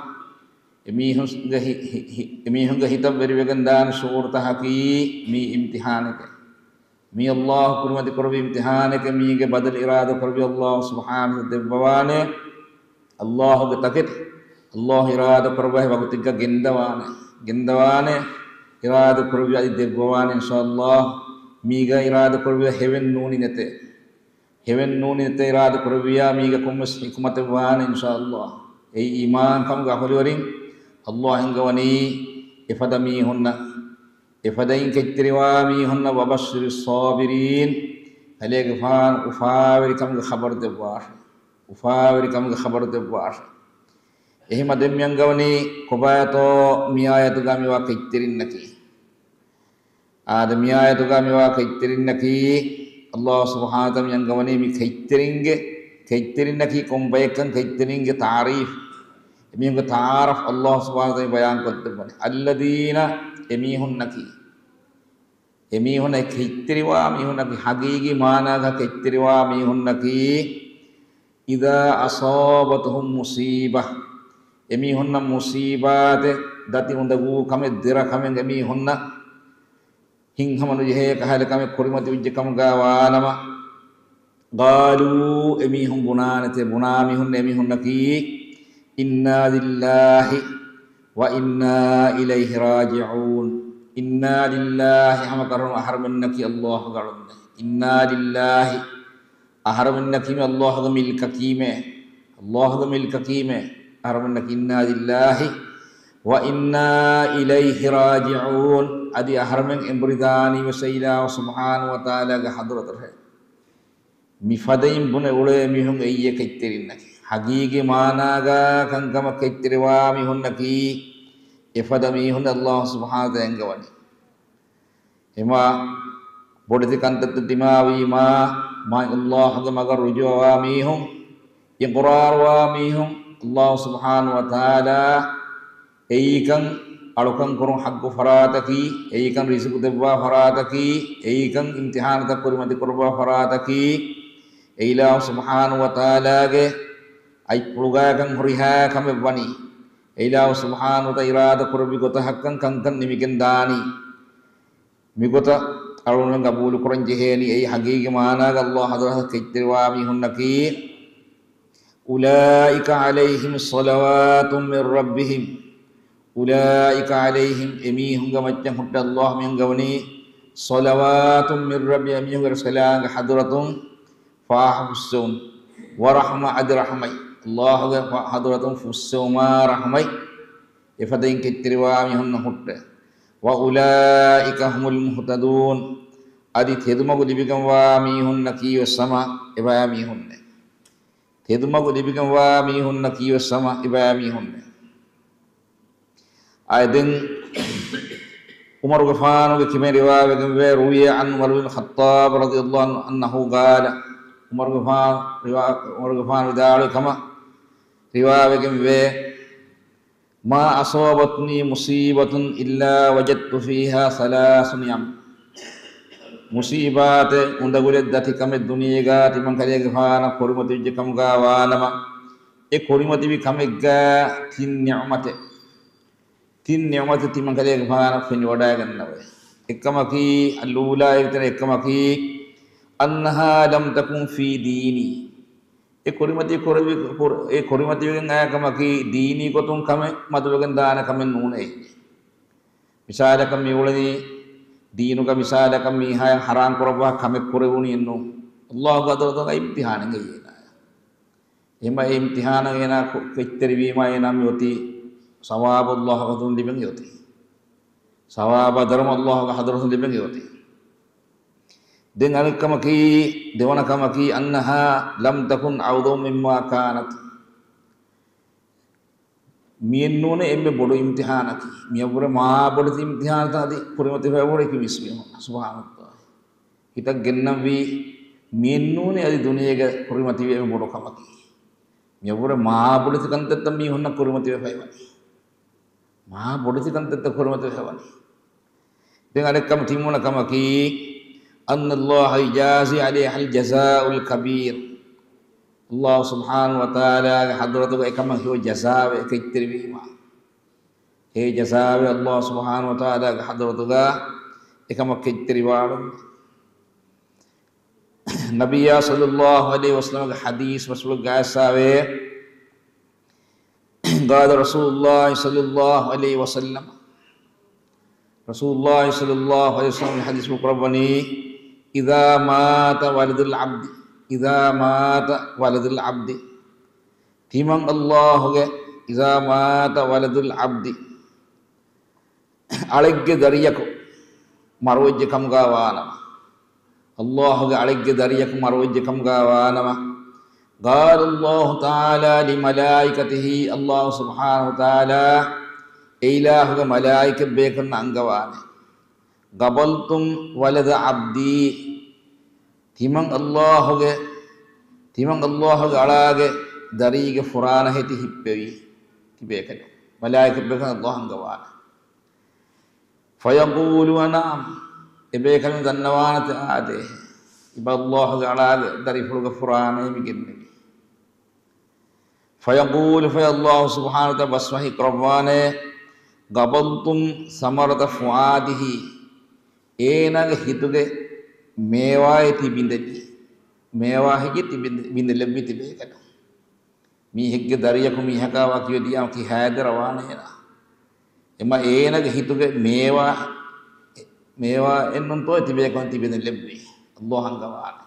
އެމީހުންގެ ހި-، ހި-، ހި-، އެމީހުންގެ ހިތަށް ވެރިވެގެން ދާނެ ޝުޢޫރުތަކަކީ މީ އިމްތިޙާނެކޭ. މީ އައްލާހު ކުރިމަތި ކުރެއްވި އިމްތިހާނެކޭ، މީގެ ބަދަލު އިރާދަ ކުރެއްވި އައްލާހު ސުބްޙާނަހޫ ދެއްވަވާނެ. އައްލާހުގެ ތަކެތި އައްލާހު އިރާދަ ކުރައްވާ ވަގުތެއްގަ ގެންދަވާނެ، ގެންދަވާނެ، އިރާދަ ކުރެއްވި އަދި ދެއްވަވާނެ އިންޝާއައްލާހު. މީގަ އިރާދަ ކުރެއްވި ހެވެއް ނޫނީ ނެތޭ. ހެވެއް ނޫނީ ނެތޭ އިރާދަ ކުރެއްވިޔާ މީގަ ކޮންމެސް ޙިކުމަތެއް ވާނެ އިންޝާއައްލާހު. އެއީ އީމާން ކަމުގެ އަހުލުވެރިން އައްލާހު އެންގަވަނީ އެފަދަ މީހުންނަށް. އެފަދައިން ކެތްތެރިވާ މީހުންނަށް وَبَشِّرِ الصَّابِرِينَ. ކަލޭގެފާނު އުފާވެރިކަމުގެ ޚަބަރު ދެއްވާށެ. އުފާވެރިކަމުގެ ޚަބަރު ދެއްވާށެ. އެހެމަ ދެން މި އަންގަވަނީ ކޮބާތޯ މި އާޔަތުގަ މިވާ ކެތްތެރިންނަކީ. އާދެ، މި އާޔަތުގަ މިވާ ކެތްތެރިންނަކީ، އައްލާހު ސުބްޙާނަހޫ ވަތަޢާލާ މި އަންގަވަނީ މި ކެތްތެރިންގެ، ކެތްތެރިންނަކީ ކޮން ބަޔެއްކަން ކެތްތެރިންގެ ތާރީފް، އެމީހުންގެ ތަޢާރަފް އައްލާހު ސުބްޙާނަހޫ ވަތަޢާލާ ބަޔާން ކޮށްދެއްވަނީ. الَّذِينَ، އެމީހުންނަކީ، އެމީހުން އެ ކެތްތެރިވާ މީހުންނަކީ، ހަގީގީ މާނާގަ ކެތްތެރިވާ މީހުންނަކީ، إِذَا أَصَابَتْهُمْ مُصِيبَةٌ، އެމީހުންނަށް މުޞީބާތެއް، ދަތި އުނދަގޫ ކަމެއް، ދެރަ ކަމެއް އެމީހުންނަށް ހިތްހަމަ ނުޖެހޭ ކަހަލަ ކަމެއް ކުރިމަތިވެއްޖެ ކަމުގަ ވާނަމަ، قَالُوا، އެމީހުން ބުނާނެތޭ، ބުނާ މީހުން އެމީހުންނަކީ، إِنَّا لِلَّهِ وَإِنَّا إِلَيْهِ رَاجِعُونَ. إِنَّا لِلَّهِ، ހަމަ ކަށަވަރުން އަހަރުމެންނަކީ އައްލާހުގެ އަޅުންނޭ. إِنَّا لِلَّهِ، އަހަރުމެންނަކީމެ އައްލާހުގެ މިލްކަކީމެ، އައްލާހުގެ މިލްކަކީމެ، އަހަރުމެންނަކީ إِنَّا لِلَّهِ وَإِنَّا إِلَيْهِ رَاجِعُونَ. އަދި އަހަރުމެން އެނބުރިދާނީވެސް އިލާހު ސުބްޙާނަހޫ ވަތަޢާލާގެ ޙަޟްރަތަށޭ. މިފަދައިން ބުނެ އުޅޭ މީހުން އެއީ ކެތްތެރިންނަކީ. ޙަޤީޤީ މާނާގަ ކަންކަމަށް ކެތްތެރިވާ މީހުންނަކީ އެފަދަ މީހުން އައްލާހު ސުބްޙާނަހޫ ވަތަޢާލާ އެންގަވަނީ. އެމާ ބޮޑެތި ކަންތައްތައް ދިމާވީމާ، މާތް އައްލާހުގެ މަގަށް ރުޖޫޢަވާ މީހުން، އިޤްރާރުވާ މީހުން، އައްލާހު ސުބްޙާނަހޫ ވަތަޢާލާ އެއީކަން އަޅުކަން ކުރުން ޙައްޤު ފަރާތަކީ، އެއީކަން ރިޒުޤު ދެއްވާ ފަރާތަކީ، އެއީކަން އިމްތިޙާނުތައް ކުރިމަތި ކުރައްވާ ފަރާތަކީ، އެ އިލާހު ސުބްޙާނަހޫ ވަތަޢާލާގެ އަތްޕުޅުގައިކަން ހުރިހާ ކަމެއް ވަނީ، އެ އިލާހު ސުބްޙާނަހޫ ވަތަޢާލާ އިރާދަ ކުރެއްވި ގޮތަށް ކަންކަން ނިމިގެން ދާނީ. މިގޮތަށް އަޅުގަނޑުމެން ގަބޫލު ކުރަން ޖެހޭނީ، އެއީ ޙަޤީޤީ މާނާގަ އައްލާހު ޙަޟްރަތަށް ކެތްތެރިވާ މީހުންނަކީ، أُولَٰئِكَ عَلَيْهِمْ صَلَوَاتٌ مِّن رَّبِّهِمْ، أُولَٰئِكَ عَلَيْهِمْ، އެމީހުންގެ މައްޗަށް ހުއްޓަ އައްލާހު މި އަންގަވަނީ، صَلَوَاتٌ مِّن رَّبِّهِمْ، އެމީހުންގެ ރަސްކަލާނގެ ޙަޟްރަތުން ފާހަ ފުއްސެވުން، وَرَحْمَةٌ، އަދި ރަޙްމަތް، އައްލާހުގެ ޙަޟްރަތުން ފުއްސެވުމާ ރަޙްމަތް، އެފަދައިން ކެތްތެރިވާ މީހުންނަށް ހުއްޓޭ. وَأُولَٰئِكَ هُمُ الْمُهْتَدُونَ، އަދި ތެދުމަގު ލިބިގެންވާ މީހުންނަކީވެސް ހަމަ އެބައިމީހުންނޭ. ތެދުމަގު ލިބިގެންވާ މީހުންނަކީވެސް ހަމަ އެބައިމީހުންނޭ. އާއި ދެން ޢުމަރުގެފާނުގެ ކިބައިން ރިވާވެގެންވޭ، رُوِيَ عَنْ عُمَرَ بْنِ الْخَطَّابِ رَضِيَ اللهُ عَنْهُ أَنَّهُ قَالَ، ޢުމަރުގެފާނު ރިވާ، ޢުމަރުގެފާނު ވިދާޅުވި ކަމަށް ރިވާވެގެންވޭ، مَا أَصَابَتْنِي مُصِيبَةٌ إِلَّا وَجَدْتُ فِيهَا ثَلَاثَ نِعَمٍ. މުޞީބާތެއް، އުނދަގުލެއް، ދަތިކަމެއް ދުނިޔޭގަ ތިމަން ކަލޭގެފާނަށް ކުރިމަތިވެއްޖެ ކަމުގަ ވާނަމަ، އެ ކުރިމަތިވި ކަމެއްގަ ތިން ނިޢުމަތެއް، ތިން ނިޢުމަތެއް ތިމަން ކަލޭގެފާނަށް ފެނިވަޑައިގަންނަވައި. އެއްކަމަކީ، الْأُولَىٰ، އެއްކަމަކީ، أَنَّهَا لَمْ تَكُنْ فِي دِينِي. އެ ކުރިމަތި ކުރެވި، ކުރ-، އެ ކުރިމަތިވެގެން އައި ކަމަކީ ދީނީ ގޮތުން ކަމެއް މަދުވެގެން ދާނެ ކަމެއް ނޫނޭ. މިސާލަކަށް މި އުޅެނީ ދީނުގަ މިސާލަކަށް މީހާޔަށް ޙަރާން ކުރައްވާ ކަމެއް ކުރެވުނީ އެއްނު. އައްލާހުގެ ޙަޟްރަތުގަ އިމްތިޙާނެއް އެއީ އޭނާޔަށް. އެހެންވީމަ އެ އިމްތިޙާނަށް އޭނާ ކު-، ކެތްތެރިވީމަ އޭނާ މިއޮތީ ސަވާބު އައްލާހުގެ ޙަޟްރަތުން ލިބެން އެއޮތީ. ސަވާބާ ދަރުމަ އައްލާހުގެ ޙަޟްރަތުން ލިބެން އެއޮތީ. ދެން އަނެއްކަމަކީ، ދެވަނަ ކަމަކީ، أَنَّهَا لَمْ تَكُنْ أَعْظَمَ مِمَّا كَانَتْ. މިއެއްނޫނޭ އެންމެ ބޮޑު އިމްތިޙާނަކީ. މިއަށްވުރެ މާ ބޮޑެތި އިމްތިޙާންތައް އަދި ކުރިމަތިވެފައިވަނީ އެކި މީސްމީހުން. ސުބްޙާނައްލާހި. ހިތަށް ގެންނަންވީ މިއެއްނޫނޭ އަދި ދުނިޔޭގަ ކުރިމަތިވޭ އެންމެ ބޮޑު ކަމަކީ. މިއަށްވުރެ މާ ބޮޑެތި ކަންތައްތައް މީހުންނަށް ކުރިމަތިވެފައިވަނީ. މާ ބޮޑެތި ކަންތައްތައް ކުރިމަތިވެފައިވަނީ. ދެން އަނެއްކަމަ ތިންވަނަ ކަމަކީ، أَنَّ اللَّهَ يُجَازِي عَلَيْهَا الْجَزَاءَ الْكَبِيرَ. އައްލާހު ސުބްޙާނަހޫ ވަތަޢާލާގެ ޙަޟްރަތުގަ އެކަމަށް ހެޔޮ ޖަޒާވެ ކެތްތެރިވީމާ. ހެޔޮ ޖަޒާވެ އައްލާހު ސުބްޙާނަހޫ ވަތަޢާލާގެ ޙަޟްރަތުގަ އެކަމަށް ކެތްތެރިވާނެ. ނަބިއްޔާ ޞައްލައްލާހު ޢަލައިހި ވަސައްލަމަގެ ޙަދީޘް ބަސްފުޅުގައި އައިސްފަވޭ، قال رسول الله صلى الله عليه وسلم، ރަސޫލުﷲ ޞައްލައްލާހު ޢަލައިހި ވަސައްލަމަ ޙަދީޘްފުޅު ކުރައްވަނީ، إذا مات ولد العبد، إذا مات ولد العبد، ތިމަން ﷲ ގެ، إذا مات ولد العبد، އަޅެއްގެ ދަރިޔަކު މަރުވެއްޖެ ކަމުގަ ވާނަމަ، ﷲ ގެ އަޅެއްގެ ދަރިޔަކު މަރުވެއްޖެ ކަމުގަ ވާނަމަ، قال الله تعالى لملائكته، ﷲ ސުބްޙާނަހޫ ވަތަޢާލާ އެ އިލާހުގެ މަލާއިކަތް ބޭކަލުންނަށް އަންގަވާނެ، قبضتم ولد عبدي، ތިމަން ﷲ ގެ، ތިމަން ﷲ ގެ އަޅާގެ ދަރީގެ ފުރާނަ ހެތި ހިއްޕެވީ ތިބޭކަލުން. މަލާއިކަތް ބޭކަލުން ﷲ އަންގަވާނެ. فيقولون نعم، އެބޭކަލުން ދަންނަވާނެތެ އާދޭ، އިބަ ﷲ ގެ އަޅާގެ ދަރިފުޅުގެ ފުރާނައޭ މި ގެންނެވީ. فيقول، ފަހެ ﷲ ސުބްޙާނަހޫ ވަތަޢާލާ ބަސް ވަޙީ ކުރައްވާނެ، قبضتم ثمرة فؤاده، އޭނާގެ ހިތުގެ މޭވާއޭ ތި ބިނދެލީ. މޭވާ ހެއްޔޭ ތި ބިނދެ، ބިނދެލެއްވީ ތިބޭކަލުން. މީހެއްގެ ދަރިޔަކު މީހަކާ ވަކިވެ ދިޔާމަ ކިހާއެއް ދެރަވާނެ އޭނާ. އެމަ އޭނާގެ ހިތުގެ މޭވާ، މޭވާ އެއްނުންތޯ ތިބޭކަލުން ތި ބިނދެލެއްވީ. ﷲ އަންގަވާނެ.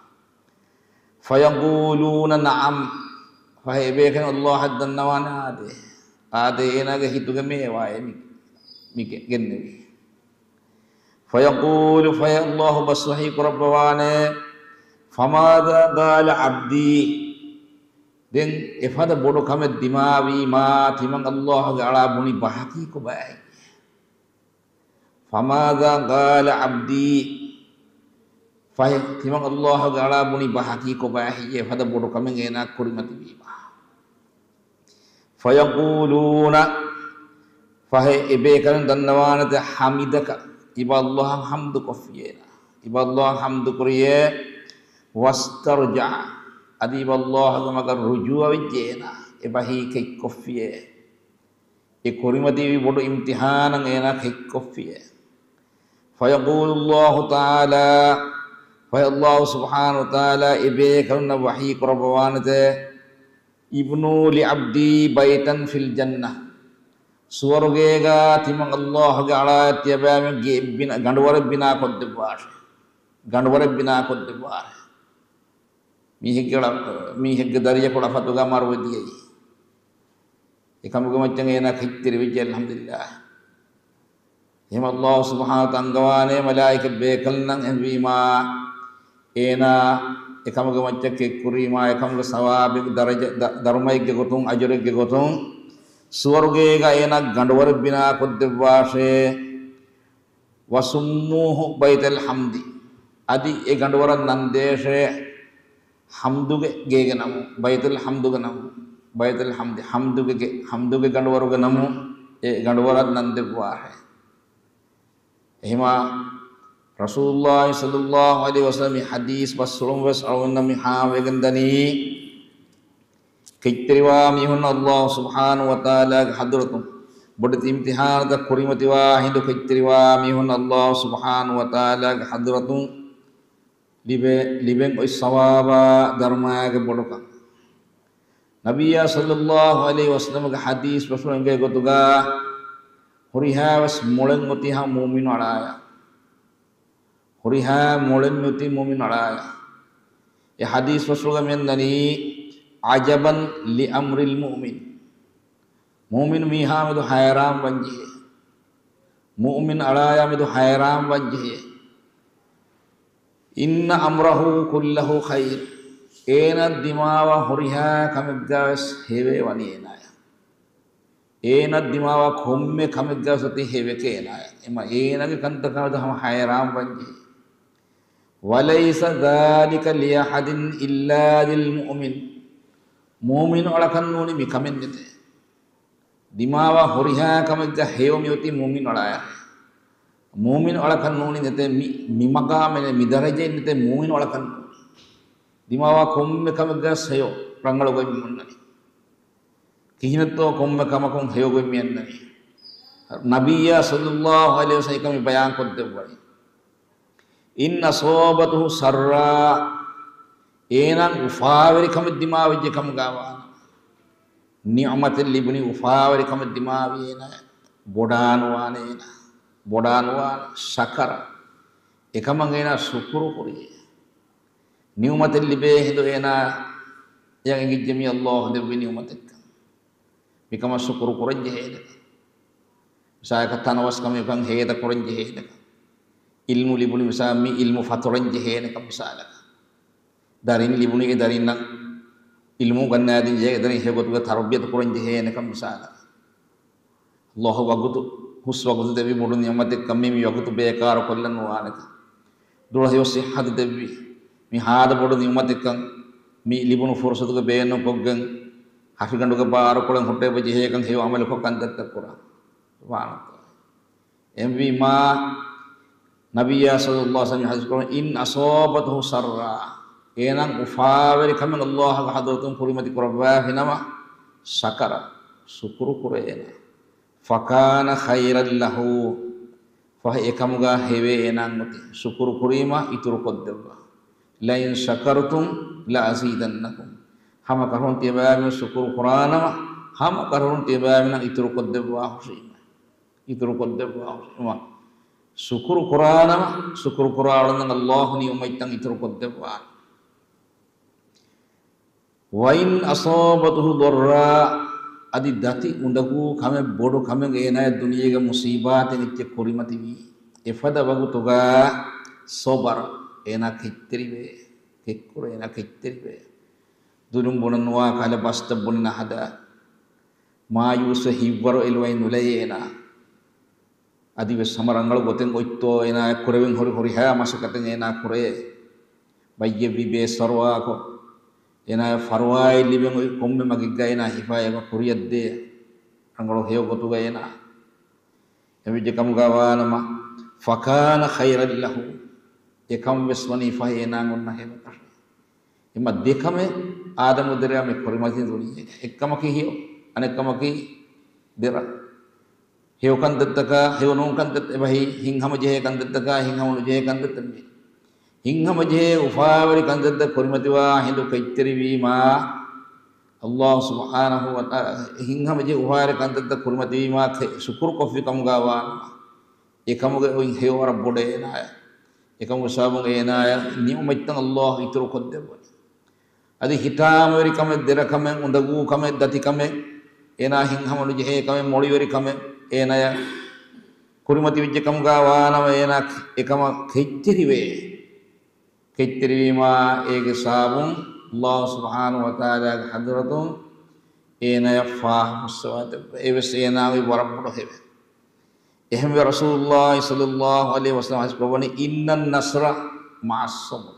فيقولون نعم، ފަހެ އެބޭކަލުން ﷲ އަށް ދަންނަވާނެ އާދޭ. އާދޭ އޭނާގެ ހިތުގެ މޭވާއޭ މި، މި ގެ، ގެންނެވީ. فيقول، ފަހެ ﷲ ބަސް ވަޙީ ކުރައްވަވާނެ، فماذا قال عبدي، ދެން އެފަދަ ބޮޑު ކަމެއް ދިމާވީމާ ތިމަން ﷲ ގެ އަޅާ ބުނި ބަހަކީ ކޮބާހެއްޔޭ؟ فماذا قال عبدي، ފަހެ ތިމަން ﷲ ގެ އަޅާ ބުނި ބަހަކީ ކޮބާހެއްޔޭ؟ އެފަދަ ބޮޑު ކަމެއް އޭނާ ކުރިމަތިވީމާ. فيقولون، ފަހެ އެބޭކަލުން ދަންނަވާނެތެ، حمدك، އިބަ ﷲ އަށް ޙަމްދު ކޮށްފިއޭނާ. އިބަ ﷲ އަށް ޙަމްދު ކުރިޔޭ، واسترجع، އަދި އިބަ ﷲ ގެ މަގަށް ރުޖޫޢަ ވެއްޖެއޭނާ. އެ ބަހީ ކެތްކޮށްފިޔޭ. އެ ކުރިމަތިވި ބޮޑު އިމްތިޙާނަށް އޭނާ ކެތްކޮށްފިޔޭ. فيقول الله تعالى، ފަހެ ﷲ ސުބްޙާނަހޫ ވަތަޢާލާ އެބޭކަލުންނަށް ވަޙީ ކުރައްވާނެތެ، ابنوا لعبدي بيتا في الجنة، ސުވަރުގޭގަ ތިމަން ﷲ ގެ އަޅާ ތިޔަބައިމީހުން ގެއެއް ބިނާ، ގަނޑުވަރެއް ބިނާ ކޮށްދެއްވާށޭ. ގަނޑުވަރެއް ބިނާ ކޮށްދެއްވާށޭ. މީހެއްގެ ޅަ، މީހެއްގެ ދަރިޔަކު ޅަފަތުގަ މަރުވެ ދިޔައީ. އެކަމުގެ މައްޗަށް އޭނާ ކެތްތެރިވެއްޖެ، އަލްޙަމްދުލިއްލާހް. އެހެން ﷲ ސުބްޙާނަހޫ ވަތަޢާލާ އަންގަވާނެ މަލާއިކަތް ބޭކަލުންނަށް އެހެންވީމާ، އޭނާ އެކަމުގެ މައްޗަށް ކެތްކުރީމާ، އެކަމުގެ ސަވާބެއް ދަރަޖަ، ދަ، ދަރުމައެއްގެ ގޮތުން، އަޖުރެއްގެ ގޮތުން، ސުވަރުގޭގަ އޭނާ ގަނޑުވަރެއް ބިނާ ކޮށްދެއްވާށޭ. وسموه بيت الحمد، އަދި އެ ގަނޑުވަރަށް ނަންދޭށޭ ޙަމްދުގެ ގޭގެ ނަމުން، ބައިތުލް ޙަމްދުގެ ނަމުން، ބައިތުލް ޙަމްދި، ޙަމްދުގެ ގެ، ޙަމްދުގެ ގަނޑުވަރުގެ ނަމުން އެ ގަނޑުވަރަށް ނަންދެއްވާށޭ. އެހެމާ ރަސޫލުﷲ ޞައްލައްލާހު ޢަލައިހި ވަސައްލަމް މި ޙަދީޘް ބަސްފުޅުން ވެސް އަޅުގަނޑުމެންނަށް މި ހާމަވެގެން ދަނީ، ކެތްތެރިވާ މީހުން ﷲ ސުބްޙާނަހޫ ވަތަޢާލާގެ ޙަޟްރަތުން، ބޮޑެތި އިމްތިޙާނަތައް ކުރިމަތިވާ ހިނދު ކެތްތެރިވާ މީހުން ﷲ ސުބްޙާނަހޫ ވަތަޢާލާގެ ޙަޟްރަތުން ލިބެ، ލިބެން އޮތް ސަވާބާ ދަރުމައިގެ ބޮޑުކަން. ނަބިއްޔާ ޞައްލައްލާހު ޢަލައިހި ވަސައްލަމްގެ ޙަދީޘް ބަސްފުޅު އެނގޭ ގޮތުގަ، ހުރިހާ ވެސް މޮޅެއް އޮތީ ހަމަ މުއުމިނު އަޅާޔަށް. ހުރިހާ މޮޅެއް އޮތީ މުއުމިނު އަޅާޔަށް. އެ ޙަދީޘް ބަސްފުޅުގަ މިއަންނަނީ، عجبا لأمر المؤمن. މުއުމިނު މީހާ މެދު ހައިރާން ވަންޖެހޭ. މުއުމިން އަޅާޔާ މެދު ހައިރާން ވަންޖެހޭ. إن أمره كله خير. އޭނަ ދިމާވާ ހުރިހާ ކަމެއްގަ ވެސް ހެޔޮ ވަނީ އޭނާޔަށް. އޭނަ ދިމާވާ ކޮންމެ ކަމެއްގަ ވެސް އޮތީ ހެޔޮ އޭނާޔަށް. އެމަ އޭނަގެ ކަންތަކާ މެދު ހަމަ ހައިރާން ވަންޖެހޭ. وليس ذلك لأحد إلا للمؤمن. މުއުމިނު އަޅަކަށް ނޫނީ މި ކަމެއް ނެތޭ. ދިމާވާ ހުރިހާ ކަމެއްގަ ހެޔޮ މިއޮތީ މުއުމިނު އަޅާޔަށް. މުއުމިނު އަޅަކަށް ނޫނީ ނެތޭ މި، މި މަގާމެއް ނެތޭ، މި ދަރަޖައެއް ނެތޭ މުއުމިނު އަޅަކަށް ނޫނީ. ދިމާވާ ކޮންމެ ކަމެއްގަ ވެސް ހެޔޮ ރަނގަޅު ގޮތް މި އޮންނަނީ. ކިހިނެއްތޯ ކޮންމެ ކަމަކުން ހެޔޮ ގޮތް މި އަންނަނީ. ނަބިއްޔާ ޞައްލައްލާހު ޢަލައިހި ވަސައްލަމް އެކަން މި ބަޔާން ކޮށްދެއްވަނީ. إن أصابته سراء، އޭނާ އުފާވެރިކަމެއް ދިމާވެއްޖެ ކަމުގަ ވާނަމަ، ނިޢުމަތެއް ލިބުނީ އުފާވެރިކަމެއް ދިމާވި އޭނާ، ބޮޑާނުވާނެ އޭނާ، ބޮޑާނުވާނެ، ޝަކަރަ. އެކަމަށް އޭނާ ޝުކުރު ކުރި. ނިޢުމަތެއް ލިބޭ ހިނދު އޭނާ އެޔަށް އެނގިއްޖެ މީ ﷲ ދެއްވި ނިޢުމަތެއްކަން. މިކަމަށް ޝުކުރު ކުރަން ޖެހޭނެކަން. މިސާލަކަށް ތަނަވަސްކަމެއް ކަން ހޭދަ ކުރަން ޖެހޭނެކަން. ޢިލްމު ލިބުނު މިސާ މި ޢިލްމު ފަތުރަން ޖެހޭނެކަން މިސާލަކަށް. ދަރިން ލިބުނު އެ ދަރިންނަށް ޢިލްމު ގަންނާދިން ޖެހޭ އެ ދަރިން ހެޔޮ ގޮތުގަ ތަރުބިޔަތު ކުރަން ޖެހޭނެކަން މިސާލަކަށް. ﷲ ވަގުތު، ހުސް ވަގުތު ދެއްވި ބޮޑު ނިޢުމަތެއްކަން މީ، މި ވަގުތު ބޭކާރު ކޮށްލަން ނުވާނެކަން. ދުޅަ ހެޔޮ ޞިއްޙަތު ދެއްވި، މި ހާދަ ބޮޑު ނިޢުމަތެއްކަން މި ލިބުނު ފުރުޞަތުގެ ބޭނުން ކޮށްގެން، ހަށިގަނޑުގެ ބާރުކޮޅެއް ހުއްޓައިބަ ޖެހޭކަން ހެޔޮ ޢަމަލުކޮށް ކަންތައްތައް ކުރާ. ސުބްޙާނަﷲ. އެހެންވީމާ، ނަބިއްޔާ ޞައްލައްލާހު ޢަލައިހި ވަސައްލަމަ ޙަދީޘް ކުރައްވަނީ، "إن أصابته سراء"، އޭނާ އުފާވެރި ކަމެއް ﷲ ގެ ޙަޟްރަތުން ކުރިމަތި ކުރައްވާފިނަމަ، "شكر"، ޝުކުރު ކުރޭ އޭނާ. "فكان خيرا له"، ފަހެ އެކަމުގަ ހެވޭ އޭނާ އޮތީ، ޝުކުރު ކުރީމަ އިތުރު ކޮށްދެއްވާ. "لئن شكرتم لأزيدنكم"، ހަމަ ކަށަވަރުން ތިޔަބައިމީހުން ޝުކުރު ކުރާނަމަ، ހަމަ ކަށަވަރުން ތިޔަބައިމީހުން އިތުރު ކޮށްދެއްވާ ހުށީމަ. އިތުރުކޮށްދެއްވާ ހުށީމަ. ޝުކުރު ކުރާނަމަ، ޝުކުރު ކުރާ އަޅުންނަށް ﷲ ނިޢުމަތްތައް އިތުރު ކޮށްދެއްވާނެ. "وإن أصابته ضراء"، އަދި ދަތި އުނދަގޫ ކަމެއް ބޮޑު ކަމެއް އޭނާޔަށް ދުނިޔޭގެ މުޞީބާތެއް އެއްޗެއް ކުރިމަތިވީ، އެފަދަ ވަގުތުގަ "صبر"، އޭނާ ކެތްތެރިވޭ، ކެއްކުރެ އޭނާ ކެތްތެރިވޭ. ދުލުން ބުނަން ނުވާ ކަހަލަ ބަސްތައް ބުނި ނަހަދާ. މާޔޫސްވެ ހިތްވަރު އެލުވައި ނުލައޭ އޭނާ. އަދިވެސް ހަމަ ރަނގަޅު ގޮތެއް އޮތްތޯ އޭނާ ކުރެވެން ހުރި ހުރިހާ މަސައްކަތެއް އޭނާ ކުރޭ. ބައްޔެއްވީ ބޭސްފަރުވާކޮށް، އޭނާޔަށް ފަރުވާއެއް ލިބެން އޮތް ކޮންމެ މަގެއްގަ އޭނާ ހިފާ އެބަ ކުރިއަށްދޭ. ރަނގަޅު ހެޔޮ ގޮތުގަ އޭނާ އެވެއްޖެ ކަމުގަ ވާނަމަ، "فكان خيرا له"، އެކަން ވެސް ވަނީ ފަހެ އޭނާ އޮންނަ ހެޔޮ ކަމެއް. އެމަ ދެކަމެއް އާދަމު ދެރަ މި ކުރިމަތި ދުނިޔޭގަ. އެއްކަމަކީ ހެޔޮ، އަނެއްކަމަކީ ދެރަ. ހެޔޮ ކަންތައްތަކާ، ހެޔޮ ނޫން ކަންތައް އެބަހީ، ހިތްހަމަޖެހޭ ކަންތައްތަކާ، ހިތްހަމަ ނުޖެހޭ ކަންތައްތައް މި. ހިތްހަމަޖެހޭ އުފާވެރި ކަންތައްތައް ކުރިމަތިވާ ހިނދު ކެތްތެރިވީމާ، ﷲ ސުބްޙާނަހޫ ވަތަޢާލާ ހިތްހަމަޖެހޭ އުފާވެރި ކަންތައްތައް ކުރިމަތިވީމާ ކެ-، ޝުކުރު ކޮށްފި ކަމުގަ ވާނަމަ، އެކަމުގެ އޮތް ހެޔޮ ވަރަށް ބޮޑެއް އޭނާޔަށް. އެކަމުގެ ސަބަބުން އޭނާޔަށް ނިޢުމަތްތައް ﷲ އިތުރު ކޮށްދެއްވަނީ. އަދި ހިތާމަވެރިކަމެއް، ދެރަކަމެއް، އުނދަގޫކަމެއް، ދަތިކަމެއް، އޭނާ ހިތްހަމަ ނުޖެހޭ ކަމެއް، މޮޅިވެރިކަމެއް އޭނާޔަށް ކުރިމަތިވެއްޖެ ކަމުގަ ވާނަމަ، އޭނާ އެކަމަށް ކެތްތެރިވޭ. ކެތްތެރިވީމާ، އޭގެ ސަބަބުން ﷲ ސުބްޙާނަހޫ ވަތަޢާލާގެ ޙަޟްރަތުން އޭނާޔަށް ފާހަ ހުއްސަވާ ދެއްވޭ. އެވެސް އޭނާގެ ވަރަށް ބޮޑު ހެޔޮ. އެހެންވެ، ރަސޫލުﷲ ޞައްލައްލާހު ޢަލައިހި ވަސައްލަމަ ޙަދީޘް ކުރައްވަނީ، "إن النصر مع الصبر".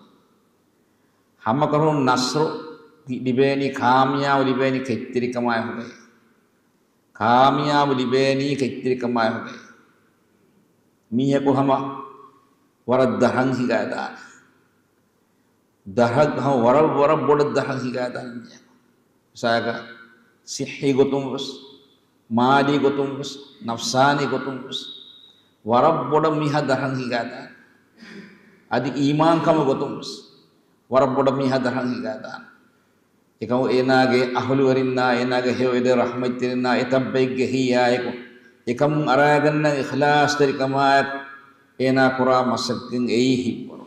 ހަމަކަށަވަރުން ނަޞްރު ލިބޭނީ، ކާމިޔާބު ލިބޭނީ ކެތްތެރިކަމާއެކުގައި. ކާމިޔާބު ލިބޭނީ ކެތްތެރިކަމާއެކުގައި. މީހަކު ހަމަ ވަރަށް ދަށަށް ހިނގާދާނެ. ދަށަށް ހަމަ ވަރަށް، ވަރަށް ބޮޑަށް ދަށަށް ހިނގާދާނެ މީހަކު. މިސާލަކަށް، ޞިއްޙީ ގޮތުން ވެސް، މާލީ ގޮތުން ވެސް، ނަފްސާނީ ގޮތުން ވެސް، ވަރަށް ބޮޑަށް މީހާ ދަށަށް ހިނގާދާނެ. އަދި އީމާންކަމުގެ ގޮތުން ވެސް، ވަރަށް ބޮޑަށް މީހާ ދަށަށް ހިނގާދާނެ. އެކަމު އޭނާގެ އަހުލުވެރިންނާ، އޭނާގެ ހެޔޮ އެދޭ ރަޙްމަތްތެރިންނާ އެތައް ބައެއްގެ ހިޔާއެކު، އެކަމުން އަރާގަންނަ އިޚްލާޞްތެރިކަމާއެކު، އޭނާ ކުރާ މަސައްކަތް އެއީ ހިތްވަރު.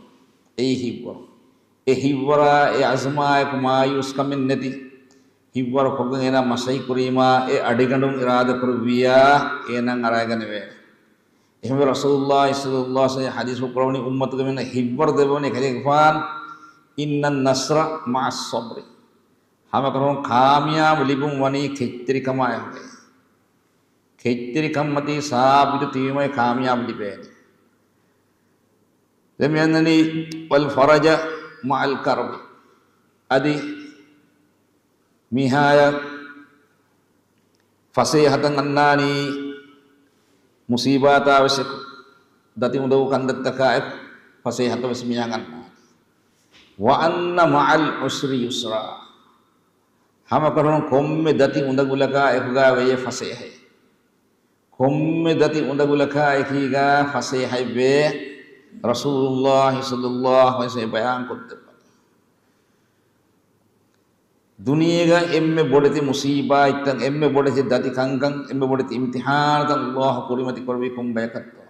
އެއީ ހިތްވަރު. އެ ހިތްވަރާ، އެ އަޒުމާއެކު މާޔޫސްކަމެއް ނެތި ހިތްވަރު ކޮށްގެން އޭނާ މަސައްކަތް ކުރީމާ، އެ އަޑިގަނޑުން އިރާދަކުރެއްވިއްޔާ، އޭނާ އަރާގަނެވޭނެ. އެހެންވެ، ރަސޫލުﷲ ޞައްލައްލާހު ޢަލައިހި ވަސައްލަމަ ޙަދީޘް ކުރައްވަނީ، އުއްމަތުގެ މީހުންނަށް ހިތްވަރު ދެއްވަނީ ކަލޭގެފާން، "إن النصر مع الصبر". ހަމަކަށަވަރުން ކާމިޔާބު ލިބުން ވަނީ ކެތްތެރިކަމާއެކުގައި. ކެތްތެރިކަންމަތީ ސާބިތު ތިބީމައި ކާމިޔާބު ލިބޭނެ. ދެން މި އަންނަނީ، "والفرج مع الكرب". އަދި މީހާޔަށް ފަސޭހަތައް އަންނާނީ، މުސީބާތާ ވެސް އެކު، ދަތި އުނދަގޫ ކަންތައްތަކާ އެކު، ފަސޭހަތައް ވެސް މީހާ އަންނާނީ. "وأن مع العسر يسرا". ހަމަކަށަވަރުން ކޮންމެ ދަތި އުނދަގުލަކާ އެކުގަ ވެޔޭ ފަސޭހައެއް. ކޮންމެ ދަތި އުނދަގުލަކާ އެކީގަ ފަސޭހައެއް ވޭ، ރަސޫލުﷲ ޞައްލައްލާހު ޢަލައިހި ވަސައްލަމަ ބަޔާން ކޮށްދެއްވަނީ. ދުނިޔޭގަ އެންމެ ބޮޑެތި މުސީބާތްތައް، އެންމެ ބޮޑެތި ދަތި ކަންކަން، އެންމެ ބޮޑެތި އިމްތިހާންތައް ﷲ ކުރިމަތި ކުރެއްވީ ކޮން ބަޔަކަށްތޯ؟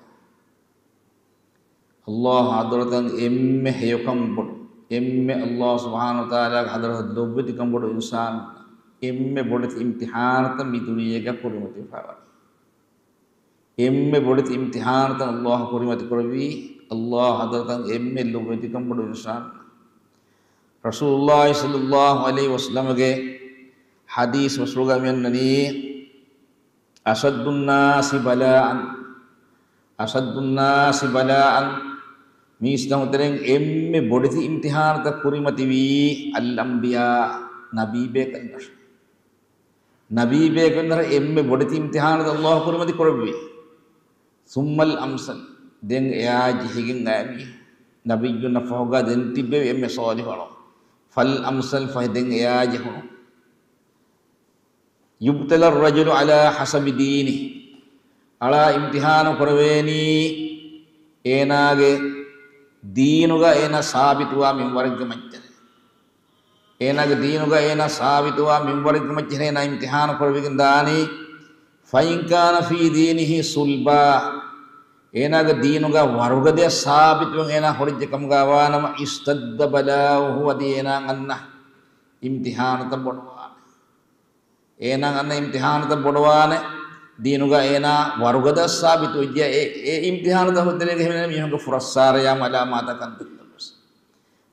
ﷲ ޙަޟްރަތަށް އެންމެ ހެޔޮކަން ބޮޑު، އެންމެ ﷲ ސުބްޙާނަހޫ ވަތަޢާލާގެ ޙަޟްރަތަށް ލޮބުވެތިކަން ބޮޑު އިންސާނުންނަށް އެންމެ ބޮޑެތި އިމްތިހާންތައް މި ދުނިޔޭގަ ކުރިމަތިވެފައިވަނީ. އެންމެ ބޮޑެތި އިމްތިހާންތައް ﷲ ކުރިމަތި ކުރެއްވީ، ﷲ ޙަޟްރަތަށް އެންމެ ލޮބުވެތިކަން ބޮޑު އިންސާނުންނަށް. ރަސޫލުﷲ ޞައްލަﷲ ޢަލައިހި ވަސައްލަމަގެ ޙަދީޘް ބަސްފުޅުގަ މިއޮންނަނީ، أشد الناس بلاء، أشد الناس بلاء، މީސްތަކުން ތެރެއިން އެންމެ ބޮޑެތި އިމްތިހާނުތައް ކުރިމަތިވީ الأنبياء، ނަބީބޭކަލުންނަށް. ނަބީބޭކަލުންނަށް އެންމެ ބޮޑެތި އިމްތިހާނުތައް ﷲ ކުރިމަތި ކުރެއްވި. ثم الأمثل، ދެން އެއާ ޖެހިގެން އައި މީހުން. ނަބިއްޔުންނަށް ފަހުގަ ދެން ތިއްބެވި އެންމެ ޞާލިޙު އަޅުން. فالأمثل، ފަހެ ދެން އެއާ ޖެހުނު. يبتلى الرجل على حسب دينه، އަޅާ އިމްތިހާނު ކުރެވޭނީ އޭނާގެ ދީނުގަ އޭނާ ސާބިތުވާ މިންވަރެއްގެ މައްޗަށް. އޭނާގެ ދީނުގަ އޭނާ ސާބިތުވާ މިންވަރެއްގެ މައްޗަށް އޭނާ އިމްތިހާނު ކުރެވިގެން ދާނީ. فإن كان في دينه صلبا، އޭނާގެ ދީނުގަ ވަރުގަދަޔަށް ސާބިތުވެން އޭނާ ހުރެއްޖެ ކަމުގަ ވާނަމަ، اشتد بلاؤه، އަދި އޭނާ އަންނަ އިމްތިހާނުތައް ބޮޑުވާނެ. އޭނާ އަންނަ އިމްތިހާނުތައް ބޮޑުވާނެ. ދީނުގަ އޭނާ ވަރުގަދަ ސާބިތު ވެއްޖެ. އެ، އެ އިމްތިހާނުތައް ހުއްދަރޭގެ ހިމެނޭ މީހުންގެ ފުރައްސާރަޔާ މަލާމާތަކަށް ދުއްތަ ގޮސް.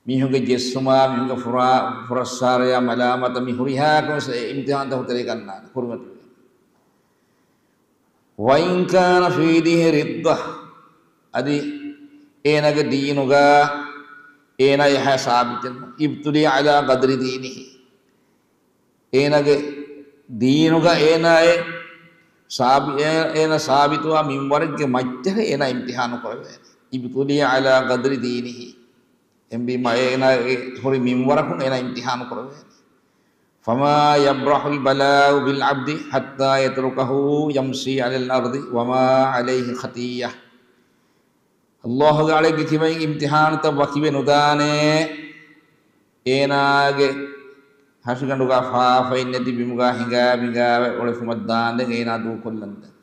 މީހުންގެ ޖެއްސުމާ، މީހުންގެ ފުރާ، ފުރައްސާރަޔާ މަލާމާތަ މި ހުރިހާ ކޮންސް އެ އިމްތިހާނުތައް ހުއްދަރޭގަ އަންނާނެ ކުރިމަތިވެގެން. وإن كان في دينه رِدَّة، އަދި އޭނާގެ ދީނުގަ އޭނާ އެހާ ސާބިތެއް ނޫން. ابتلي على قدر دينه، އޭނާގެ ދީނުގަ އޭނާ އެ ސާބި، އޭ، އޭނާ ސާބިތުވާ މިންވަރެއްގެ މައްޗަށް އޭނާ އިމްތިހާނު ކުރެވޭނެ. ابتلي على قدر دينه. އެހެންވީމަ އޭނާ އެ ހުރި މިންވަރަކުން އޭނާ އިމްތިހާނު ކުރެވޭނެ. فما يبرح البلاء بالعبد حتى يتركه يمشي على الأرض وما عليه خطية. ﷲގެ އަޅެއްގެ ކިބައިން އިމްތިހާނުތައް ވަކިވެ ނުދާނެ، އޭނާގެ ހަށިގަނޑުގަ ފާފައެއް ނެތި ބިމުގަ ހިނގާ ބިނގާވެ އުޅެފުމަށް ދާންދެން އޭނާ ދޫކޮށްލަންދެން.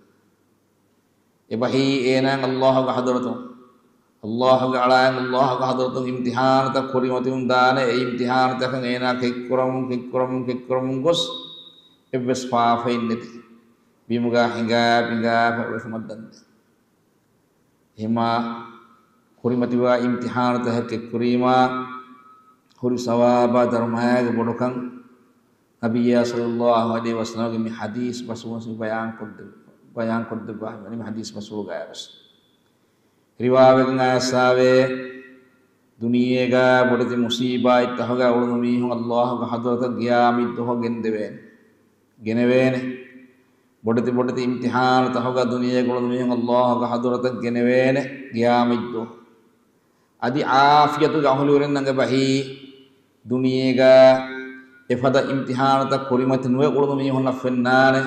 އެބަހީ އޭނާއަށް ﷲގެ ޙަޟްރަތުން، ﷲގެ އަޅާއަށް ﷲގެ ޙަޟްރަތުން އިމްތިޙާނުތަކަށް ކުރިމަތިވުން ދާނެ. އެ އިމްތިޙާނުތަކަށް އޭނާ ކެތްކުރަމުން، ކެތްކުރަމުން، ކެތްކުރަމުން ގޮސް، އެއްވެސް ފާފައެއް ނެތި ބިމުގަ ހިނގާ ބިނގާ ފެށުމަށް ދަންދެން. އެހެމާ ކުރިމަތިވާ އިމްތިޙާނުތަކަށް ކެތްކުރީމާ ހުރި ސަވާބާ ދަރުމަޔާގެ ބޮޑުކަން ނަބިއްޔާ ޞައްލައްލާހު ޢަލައިހި ވަސައްލަމަގެ މި ޙަދީޘް ބަސްފުޅުން ބަޔާންކޮށްދެ، ބަޔާންކޮށްދެއްވާ މި ޙަދީޘް ބަސްފުޅުގައިވެސް ރިވާވެގެން އައިސާވޭ، ދުނިޔޭގަ ބޮޑެތި މުޞީބާތްތަކުގަ އުޅުނު މީހުން ﷲގެ ޙަޟްރަތަށް ޤިޔާމަތްދުވަހު ގެންދެވޭނެ، ގެނެވޭނެ. ބޮޑެތި ބޮޑެތި އިމްތިޙާނުތަކުގަ ދުނިޔޭގަ އުޅުނު މީހުން ﷲގެ ޙަޟްރަތަށް ގެނެވޭނެ ޤިޔާމަތްދުވަހު. އަދި ޢާފިޔަތުގެ އަހުލުވެރިންނަށް އެބަހީ، ދުނިޔޭގަ އެފަދަ އިމްތިޙާނުތައް ކުރިމަތި ނުވެ އުޅުނު މީހުންނަށް ފެންނާނެ،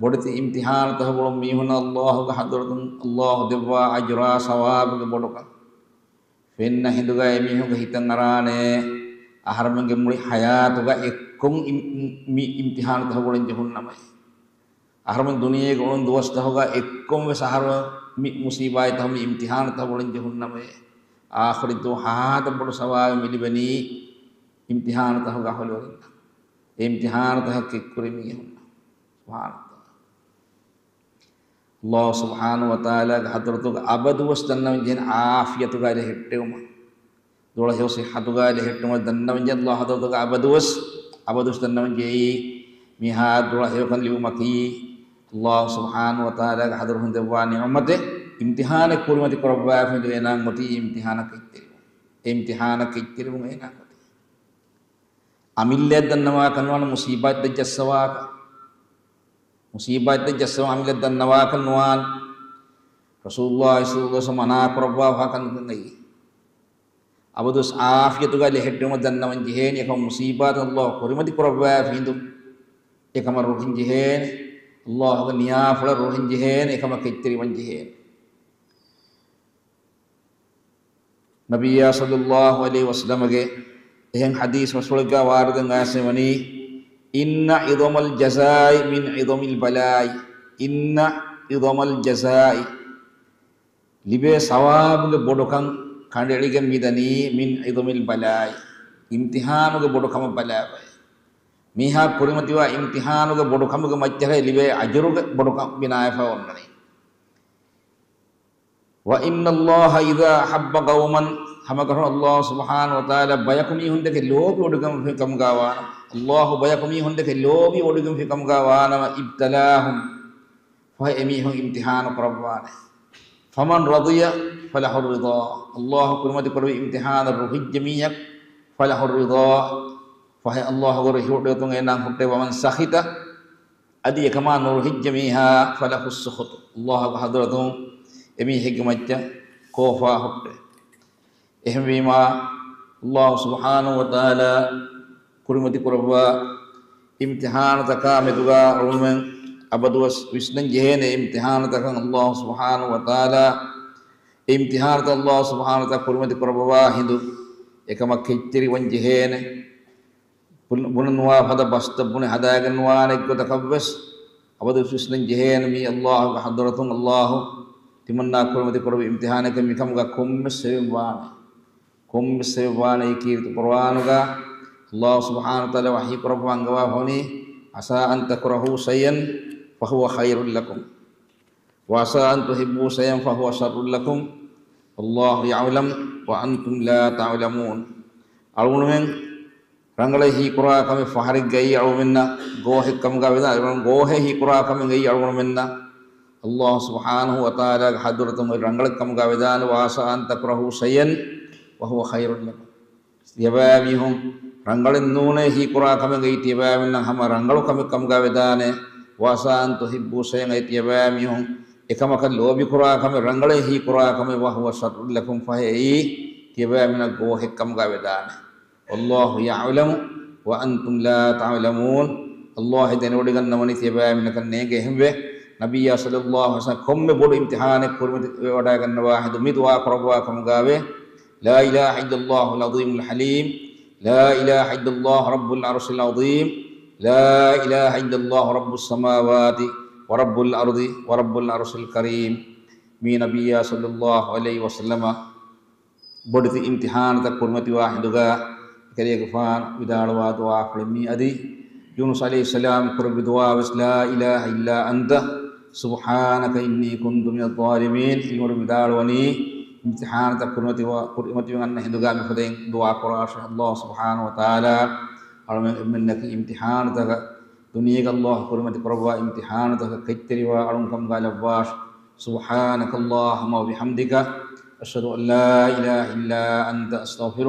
ބޮޑެތި އިމްތިޙާނުތަކުގަ އުޅުނު މީހުންނަށް ﷲގެ ޙަޟްރަތުން ﷲ ދެއްވާ އަޖުރާ ސަވާބުގެ ބޮޑުކަން. ފެންނަ ހިނދުގަ އެމީހުންގެ ހިތަށް އަރާނެ، އަހަރެމެންގެ މުޅި ޙަޔާތުގަ އެއްކޮށް އި، މި އިމްތިޙާނުތަކުގަ އުޅެން ޖެހުން ނަމަ. އަހަރެމެން ދުނިޔޭގަ އުޅުނު ދުވަސްތަކުގަ އެއްކޮށް ވެސް އަހަރެމެން މި މުޞީބާތްތަކު، މި އިމްތިޙާނުތަކު އުޅެން ޖެހުން ނަމަ، އާޚިރަތު ހާދަ ބޮޑު ސަވާބެއް މި ލިބެނީ އިމްތިޙާނުތަކުގަ އަހުލުވެރިންނަށް. އެ އިމްތިޙާނުތަކަށް ކެތްކުރި މީހުންނަށް. ސުބްޙާނަﷲ. ﷲ ސުބްޙާނަހޫ ވަތަޢާލާގެ ޙަޟްރަތުގަ އަބަދުވެސް ދަންނަވަން ޖެހޭނެ ޢާފިޔަތުގަ ލެހެއްޓެވުމަށް. ދުޅަހެޔޮ ޞިއްޙަތުގަ ލެހެއްޓުމަށް ދަންނަވަންޖެހޭ ﷲ ޙަޟްރަތުގަ އަބަދުވެސް، އަބަދުވެސް ދަންނަވަންޖެހޭ. މިހާ ދުޅަހެޔޮކަން ލިބުމަކީ ﷲ ސުބްޙާނަހޫ ވަތަޢާލާގެ ޙަޟްރަތުން ދެއްވާ ނިޢުމަތެއް. އިމްތިޙާނެއް ކުރިމަތި ކުރައްވާފައި އިނދު އޭނާ އޮތީ އިމްތިޙާނަށް ކެތްތެރިވުން. އެ އިމްތިޙާނަށް ކެތްތެރިވުން އޭނާ އޮތީ. އަމިއްލައަށް ދަންނަވާކަށް ނުވާނެ މުޞީބާތްތައް ޖައްސަވާކަށް. މުޞީބާތްތައް ޖައްސަވާ އަމިއްލައަށް ދަންނަވާކަށް ނުވާނެ. ރަސޫލުﷲ ޞައްލައްލާހު ޢަލައިހި ވަސައްލަމަ މަނާ ކުރައްވާފަ ކަންކަން އެއީ. އަބަދުވެސް ޢާފިޔަތުގަ ލެހެއްޓުމަށް ދަންނަވަން ޖެހޭނެ، އެކަމަ މުޞީބާތު ﷲ ކުރިމަތި ކުރައްވާފައި އިނދު، އެކަމަށް ރުހިން ޖެހޭނެ، ﷲގެ ނިޔާފުޅަށް ރުހިން ޖެހޭނެ، އެކަމަށް ކެތްތެރިވަން ޖެހޭނެ. ނަބިއްޔާ ޞައްލައްލާހު ޢަލައިހި ވަސައްލަމަގެ އެހެން ޙަދީޘް މަޝްހޫރެއްގަ ވާރިދުން އައިސް ވަނީ، إن عظم الجزاء من عظم البلاء، إن عظم الجزاء، ލިބޭ ސަވާބުގެ ބޮޑުކަން ކަނޑައެޅިގެން މިދަނީ، من عظم البلاء، އިމްތިޙާނުގެ ބޮޑުކަމަށް ބަލާބަލަ. މީހާ ކުރިމަތިވާ އިމްތިޙާނުގެ ބޮޑުކަމުގެ މައްޗަށް ލިބޭ އަޖުރުގެ ބޮޑުކަން ބިނާވެފަ އޮންނަނީ. وإن الله إذا أحب قوما، ހަމަކަށަވަރުން ﷲ ސުބްޙާނަހޫ ވަތަޢާލާ ބަޔަކު މީހުންދެކެ ލޯބިވޮޑިގެންފި ކަމުގަ ވާނަމަ، ﷲ ބަޔަކު މީހުންދެކެ ލޯބިވޮޑިގެންފި ކަމުގަ ވާނަމަ، ابتلاهم، ފަހެ އެމީހުން އިމްތިޙާނު ކުރައްވާނެ. فمن رضي فله الرضا، ﷲ ކުރިމަތި ކުރެއްވި އިމްތިޙާނަށް ރުހިއްޖެ މީހަކު، فله الرضا، ފަހެ ﷲ ގެ ރުހިވޮޑިގަތުން އޭނާ ހުއްޓޭ. ومن سخط، އަދި އެކަމާ ނުރުހިއްޖެ މީހާ، فله السخط، ﷲ ގެ ޙަޟްރަތުން އެމީހެއްގެ މައްޗަށް ކޯފާ ހުއްޓޭ. އެހެންވީމާ، ﷲ ސުބްޙާނަހޫ ވަތަޢާލާ ކުރިމަތި ކުރައްވާ އިމްތިޙާނުތަކާ މެދުގަ އަޅުގަނޑުމެން އަބަދުވެސް ވިސްނަން ޖެހޭނެ. އިމްތިޙާނުތަކަށް ﷲ ސުބްޙާނަހޫ ވަތަޢާލާ، އިމްތިޙާނުތައް ﷲ ސުބްޙާނަހޫ ވަތަޢާލާ ކުރިމަތި ކުރައްވަވާ ހިނދު އެކަމަށް ކެތްތެރިވަން ޖެހޭނެ. ބުނަ-، ބުނަންވާ ފަދަ ބަސްތައް ބުނެ ހަދާގެންވާނެ ގޮތަކަށްވެސް އަބަދުވެސް ވިސްނަން ޖެހޭނެ. މީ ﷲ ގެ ޙަޟްރަތުން ﷲ ތިމަންނާ ކުރިމަތި ކުރެއްވި އިމްތިޙާނެކޭ. މިކަމުގަ ކޮންމެސް ހެޔޮވެން ވާނެ. ކޮންމެސް ހެޔޮވެން ވާނެ. އެއީ ކީރިތި ޤުރުއާނުގަ ﷲ ސުބްޙާނަހޫ ވަތަޢާލާ ވަޙީ ކުރައްވާ އަންގަވާފަ ވަނީ، عسى أن تكرهوا شيئا وهو خير لكم، وعسى أن تحبوا شيئا فهو شر لكم، والله يعلم وأنتم لا تعلمون. އަޅުގަނޑުމެން ރަނގަޅޭ ހީކުރާ ކަމެއް ފަހަރެއްގައި އަޅުގަނޑުމެންނަށް ގޯހެއް ކަމުގަ ވެދާނެ، އަޅުގަނޑު ގޯހެއް ހީކުރާ ކަމެއްގައި އަޅުގަނޑުމެންނަށް ﷲ ސުބްޙާނަހޫ ވަތަޢާލާގެ ޙަޟްރަތުން އޮތް ރަނގަޅެއް ކަމުގަ ވެދާނެ. وعسى أن تكرهوا شيئا وهو خير لكم. ތިޔަބައިމީހުން ރަނގަޅެއް ނޫނޭ ހީކުރާ ކަމެއްގައި ތިޔަބައިމީހުންނަށް ހަމަ ރަނގަޅު ކަމެއް ކަމުގަ ވެދާނެ. وعسى أن تحبوا شيئا، އަދި ތިޔަބައިމީހުން އެކަމަކަށް ލޯބިކުރާ ކަމެއް ރަނގަޅޭ ހީކުރާ ކަމެއް، وهو شر لكم، ފަހެ އެއީ ތިޔަބައިމީހުންނަށް ގޯހެއް ކަމުގަ ވެދާނެ. والله يعلم وأنتم لا تعلمون. ﷲ ދެނެވޮޑިގަންނަވަނީ ތިޔަބައިމީހުންނަކަށް ނޭނގޭ. އެހެންވެ، ނަބިއްޔާ ޞައްލައްލާހު ޢަލައިހި ވަސައްލަމަ ކޮންމެ ބޮޑު އިމްތިޙާނެއް ކުރިމަތިވެވަޑައިގަންނަވާ ހިނދު މި ދުޢާ ކުރައްވާ ކަމުގައި، لا إله إلا الله العظيم الحليم، لا إله إلا الله رب العرش العظيم، لا إله إلا الله رب السماوات ورب الأرض ورب العرش الكريم. މީ ނަބިއްޔާ ޞައްލައްލާހު ޢަލައިހި ވަސައްލަމަ ބޮޑެތި އިމްތިޙާނުތައް ކުރިމަތިވާ ހިނދުގަ އެކަލޭގެފާނު ވިދާޅުވާ ދުޢާފުޅެއް މީ. އަދި ޔޫނުސް ޢަލައިހިއްސަލާމް ކުރެއްވި ދުޢާވެސް، لا إله إلا أنت سبحانك إني كنت من الظالمين. އިލްމުވެރިން ވިދާޅުވަނީ، އިމްތިޙާނުތައް ކުރިމަތިވާ، ކުރިމަތިވެ އަންނަ ހިނދުގަ މިފަދައިން ދުޢާ ކުރާށޭ، ﷲ ސުބްޙާނަހޫ ވަތަޢާލާ އަޅުމެން އެންމެންނަކީ އިމްތިޙާނުތަކަށް، ދުނިޔޭގަ ﷲ ކުރިމަތި ކުރައްވާ އިމްތިޙާނުތަކަށް ކެތްތެރިވާ އަޅުން ކަމުގަ ލައްވާށޭ. سبحانك اللهم وبحمدك، أشهد أن لا إله إلا أنت، أستغفرك.